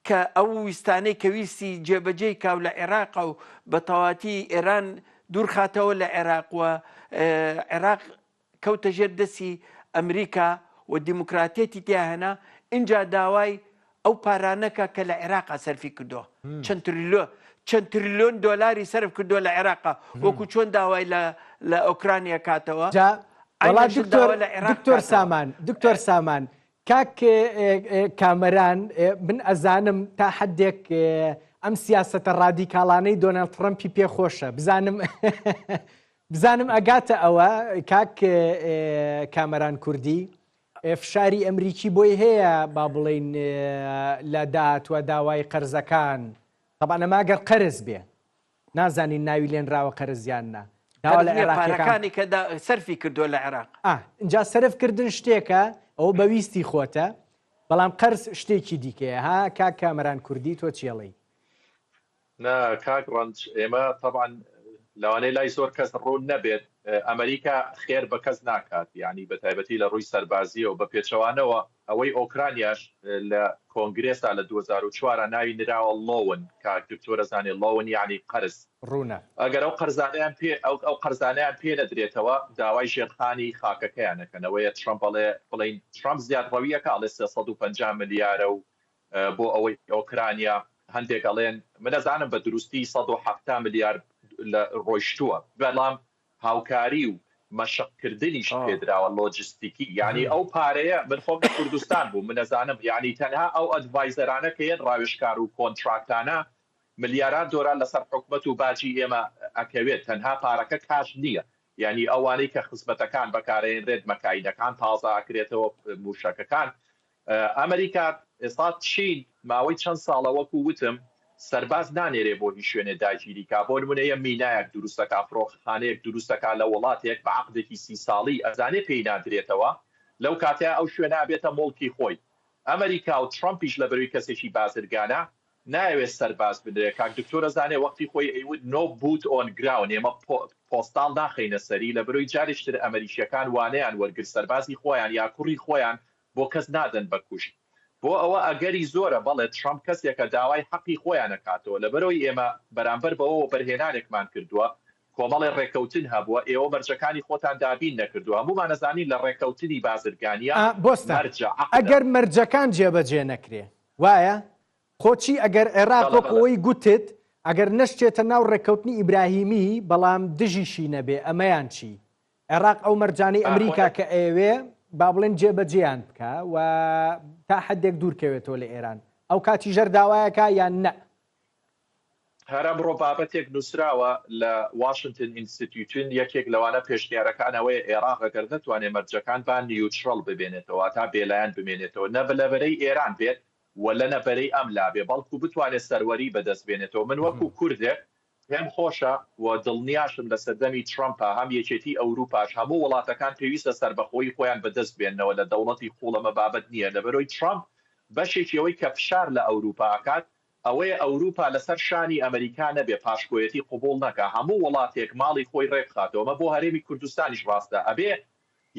Speaker 2: کە ئەو ویستانەی کە ویستی جێبەجێی کا و لە عێراقا و بە تەواتی ئێران دوورخاتەوە لە عێراق و عێراق کەوتە ژێر دەستی ئەمریکا و دیموکراتیەتی تیا هێنا ئینجا داوای ئەو پارانە کا کە لە عێراقا سەرفی کردووە چەند تریلۆ چەند تریلیۆن دۆلاری سەرف کردووە لە عێراقا وەکو چۆن داوای لە لە ئۆکرانیا کاتەوە
Speaker 1: جا وەڵا
Speaker 2: عەینەن
Speaker 1: دکتۆر
Speaker 2: داوا لە عێراق
Speaker 1: دکتۆر
Speaker 2: کاتەوە.
Speaker 1: سامان دکتۆر سامان کاک کامەران من ئەزانم تا حدێک ئەم سیاسەتە ڕادیکاڵانەی دۆناڵد ترەمپی پێ خۆشە بزانم بزانم ئەگاتە ئەوە کاک کامەران کوردی فشاری ئەمریکی بۆی هەیە با بڵین لە داهاتوە داوای قەرزەکان طبعا ئەمە ئەگەر قەرز بێ نازانین ناوی لێنراوە قەرز یان نا داوا
Speaker 2: قەرز
Speaker 1: لە
Speaker 2: نییە
Speaker 1: عێراقیەکان
Speaker 2: پارەکانی کە دا سەرفی کردووە لە عێراق.
Speaker 1: ئا ئینجا سەرف کردن شتێکە ئەوە بە ویستی خۆتە بەڵام قەرز شتێکی دیکەیە ها کاک کامەران کوردی تۆ چیەڵێی؟
Speaker 3: نا کاک ڕەنج ئێمە تەبعەن لەوانەیە لای زۆر کەس ڕوون نەبێت ئەمریکا خێر بە کەس ناکات یانی بە تایبەتی لە ڕووی سەربازیەوە بە پێچەوانەوە ئەوەی ئۆکرانیاش لە کۆنگرێسا لە 2004 ناوی نراوە loan کاک دکتۆر ئەزانێ loan یانی قەرز
Speaker 1: ڕوونە.
Speaker 3: ئەگەر ئەو قەرزانەیان پێ ئەو ئەو قەرزانەیان پێ نەدرێتەوە داوای ژێرخانی خاکەکەیان ئەکەن ئەوەیە ترەمپ ئەڵێ بڵێین ترەمپ زیادڕەویەکە ئەڵێ 350 ملیارە و بۆ ئەوەی ئۆکرانیا هەندێک ئەڵێن من ئەزانم بە دروستی 170 ملیار لە ڕۆیشتووە بەڵام هاوکاری و مەشق کردنیش پێدراوە لۆجستیکی یانی ئەو پارەیە من خۆم لە کوردستان بووم من ئەزانم یانی تەنها ئەو advisor انە کە یەن ڕاوێژکار و contract انە ملیارات دۆلار لەسەر حکومەت و باجی ئێمە ئەکەوێت تەنها پارەکە cash نییە یانی ئەوانەی کە خزمەتەکان بەکارەێنرێت مەکاینەکان تازە ئەکرێتەوە موشەکەکان ئەمریکا ئێستا چین ماوەی چەند ساڵە وەکو وتم سەرباز نانێرێ بۆ هیچ شوێنێ داگیری کا بۆ نمونە یە مینایەک دروستەکا فڕۆکەخانەیەک دروستەکا لە وڵاتێک بە عەقدێکی سی ساڵی ئەزانێ پێی نادرێتەوە لەو کاتەیا ئەو شوێنە ئەبێتە موڵکی خۆی ئەمریکا و ترەمپیش لەبەروی کەسێکی بازرگانە نایەوێت سەرباز بنرێ کاک دکتۆر ئەزانێ وەختی خۆی ئەیوت no boot on ground ئێمە پۆستاڵ ناخەینە سەری لەبەرۆی جارێکی تر ئەمەریکیەکان وانەیان وەرگرت سەربازی خۆیان یا کوڕی خۆیان بۆ کەس نادەن بە کوشت بۆ ئەوە ئەگەری زۆرە بەڵێ ترەمپ کەسێکە داوای حەقی خۆیان ئەکاتەوە لەبەرئەوەی ئێمە بەرامبەر بەوە وەبەرهێنانێکمان کردووە کۆمەڵێ ڕێکەوتن هەبووە ئێوە مەرجەکانی خۆتان دابین نەکردووە هەموومان ئەزانین لە ڕێکەوتنی بازرگانیە
Speaker 1: ئا بۆستان
Speaker 3: مەرجە عەقدە.
Speaker 1: ئەگەر مەرجەکان جێبەجێ نەکرێ وایە؟ خۆ چی ئەگەر عێراق
Speaker 3: بەڵێ
Speaker 1: وەک
Speaker 3: بەڵێ.
Speaker 1: ئەوەی گوتت ئەگەر نەشچێتە ناو ڕێککەوتنی ئیبراهیمی بەڵام دژیشی نەبێ ئەمەیان چی؟ عێراق ئەو مەرجانەی ئەمریکا کە ئەیەوێ با بڵێن جێبەجێیان بکا و تا حدێک دوور کەوێتەوە لە ئێران ئەو کاتی ژەر داوایەکە یان نە؟
Speaker 3: هەر ئەمڕۆ بابەتێک نووسراوە لە واشنتن ئینستیتیوتن یەکێک لەوانە پێشنیارەکان ئەوەیە ئێراق ئەگەر نەتوانێ مەرجەکان با neutral ببێنێتەوە واتا بێلایەن بمێنێتەوە نە لە بەرەی ئێران بێت و لە نە بەرەی ئەم لا بێ بەڵکو بتوانێ سەروەری بەدەست بێنێتەوە من وەکو کوردێک پێم خۆشە و دڵنیاشم لە سەردەمی ترەمپا هەم یەکێتی ئەوروپاش هەموو وڵاتەکان پێویستە سەربەخۆیی خۆیان بەدەست بێننەوە لە دەوڵەتی قوڵ ئەمە بابەت نییە لەبەرئەوەی ترەمپ بەشێکی ئەوەی کە فشار لە ئەوروپا ئەکات ئەوەیە ئەوروپا لەسەر شانی ئەمریکا نەبێ پاشکۆیەتی قبوڵ نەکا هەموو وڵاتێک ماڵی خۆی ڕێکبخاتەوە ئەمە بۆ هەرێمی کوردستانیش ڕاستە ئەبێ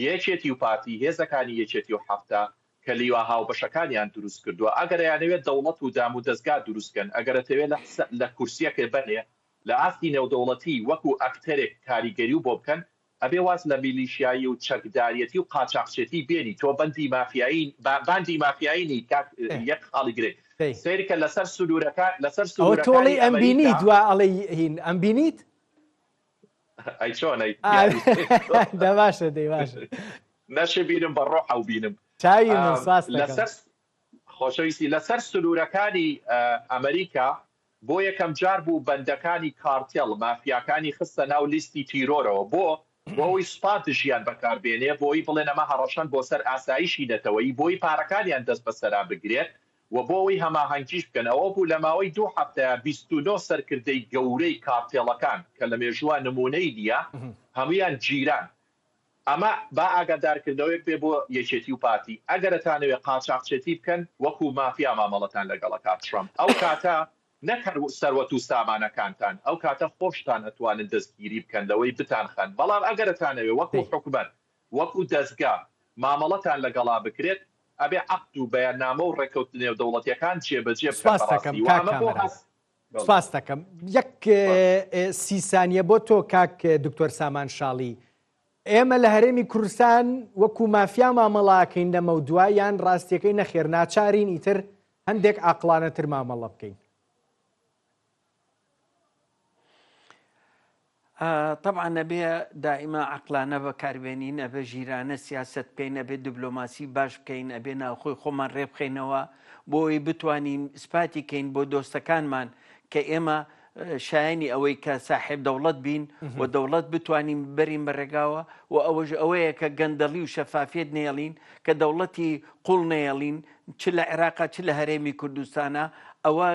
Speaker 3: یەکێتی و پارتی هێزەکانی یەکێتی و حەفتا کە لیوا هاوبەشەکانیان دروست کردووە ئەگەر ئەیانەوێت دەوڵەت و دام و دەزگا دروست کەن ئەگەر ئەتەوێت لە لە کورسیەکێ بەنێ لە ئاستی نێودەوڵەتی وەکو ئەکتەرێک کاریگەری و بۆ بکەن ئەبێ واز لە میلیشیایی و چەکداریەتی و قاچاخچێتی بێنی تۆ بەندی مافیایی باندی مافیایی نی کاک یەک خاڵی گرنگ سەیرکە لەسەر سنوورەکان لەسەر
Speaker 1: ئەوە تۆڵەی
Speaker 3: سنوورەکانی
Speaker 1: ئەمبینیت
Speaker 3: ئەمریکا
Speaker 1: وا ئەڵێی هین ئەمبینیت؟
Speaker 3: ئەی چۆن ئەی
Speaker 1: دە باشە دەی باشە
Speaker 3: نەشێ بینم بە ڕۆح ئەو بینم
Speaker 1: چاوی من سپاس دەکەم.
Speaker 3: لەسەر خۆشەویستی لەسەر سنوورەکانی ئەمریکا بۆ یەکەم جار بوو بەندەکانی کارتێڵ، مافیاکانی خستە ناو لیستی تیرۆرەوە. بۆ؟ بۆ ئەوەی سوپا دژیان بەکار بێنێ، بۆ ئەوەی بڵێن ئەمە هەڕەشەن بۆ سەر ئاسایشی نەتەوەیی، بۆ ئەوەی پارەکانیان دەست بەسەرا بگرێت و بۆ ئەوەی هەماهەنگیش بکەن. ئەوە بوو لە ماوەی دوو هەفتەیا 29 سەرکردەی گەورەی کارتێڵەکان کە لە مێژووا نموونەی نییە، هەموویان گیران. ئەمە با ئاگادارکردنەوەیەک بێ بۆ یەکێتی و پارتی، ئەگەر ئەتانەوێ قاچاخچێتی بکەن وەکو مافیا مامەڵەتان لەگەڵ ئەکات ترەمپ، ئەو کاتە نەک هەر سەروەت و سامانەکانتان، ئەو کاتە خۆشتان ئەتوانن دەستگیری بکەن لەوەی بتانخەن، بەڵام ئەگەر ئەتانەوێ وەکو حکومەت، وەکو دەزگا مامەڵەتان لەگەڵا بکرێت، ئەبێ عەقد و بەیاننامە و ڕێککەوتنە نێودەوڵەتیەکان جێبەجێ بکەن
Speaker 1: سوپاست دەکەم
Speaker 3: بەڕاستی و
Speaker 1: کاک
Speaker 3: ئەمە بۆ
Speaker 1: کامەران.
Speaker 3: هەست
Speaker 1: سپاست دەکەم. یەک سی سانیە بۆ تۆ کاک دکتۆر سامان شاڵی. ئێمە لە هەرێمی کوردستان وەکو مافیا مامەڵاکەین لەمەودوا یان ڕاستیەکەی نەخێر ناچارین ئیتر هەندێک عاقڵانەتر مامەڵە بکەین؟
Speaker 2: تەبعەن ئەبێ دائیما عەقلانە بەکاربێنین، ئەبێ ژیرانە سیاسەت بکەین، ئەبێ دبلۆماسی باش بکەین، ئەبێ ناوخۆی خۆمان ڕێبخەینەوە بۆ ئەوەی بتوانین ئیسپاتی کەین بۆ دۆستەکانمان کە ئێمە شایەنی ئەوەی کە ساحێب دەوڵەت بین و دەوڵەت بتوانین بەرین بە ڕێگاوە و ئەوەش ئەوەیە کە گەندەڵی و شەفافیەت نێڵین کە دەوڵەتی قوڵ نەیەڵین چ لە عێراقا چ لە هەرێمی کوردستانا ئەوە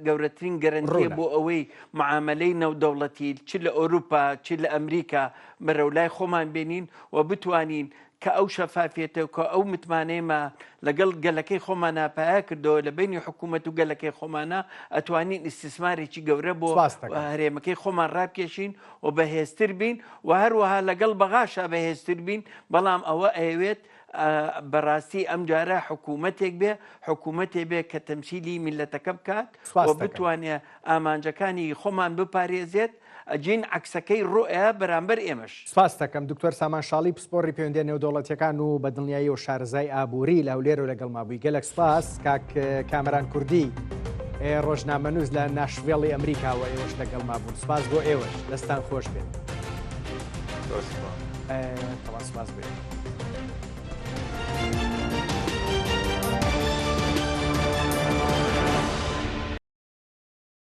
Speaker 2: گەورەترین گەرەنتیە بۆ ئەوەی معامەلەی نەودەوڵەتی چ لە ئەوروپا چ لە ئەمریکا بەرەو لای خۆمان بێنین و بتوانین کە ئەو شەفافیەتە و کە ئەو متمانەیەمە لەگەڵ گەلەکەی خۆمانە پایا کردەوە لە بینی حکوومەت و گەلەکەی خۆمانە ئەتوانین ئیستیسمارێکی گەورە بۆ هەرێمەکەی خۆمان ڕابکێشین و بەهێزتر بین و هەروەها لەگەڵ بەغاشا بەهێزتر بین بەڵام ئەوە ئەیەوێت بەڕاستی ئەمجارە حکوومەتێک بێ حکوومەتێ بێ کە تەمسیلی میللەتەکە بکات
Speaker 1: سپاس
Speaker 2: و
Speaker 1: دەکەم.
Speaker 2: بتوانێ ئامانجەکانی خۆمان بپارێزێت ئەجین عەکسەکەی ڕوئە بەرامبەر ئێمەش.
Speaker 1: سپاست دەکەم دکتۆر سامان شاڵی پسپۆڕی پەیوەندیە نێودەوڵەتیەکان و بە دڵنیاییەوە شارەزای ئابووری لە هەولێرەوە لەگەڵما بووی گەلەک سپاس کاک کامەران کوردی ڕۆژنامەنووس لە ناشڤێڵی ئەمریکاوە ئێوەش لەگەڵما بوون سپاس بۆ ئێوەش دەستان خۆش بێت.
Speaker 3: زۆر سپاس.
Speaker 1: تەوا سپاس بۆ ئێوە.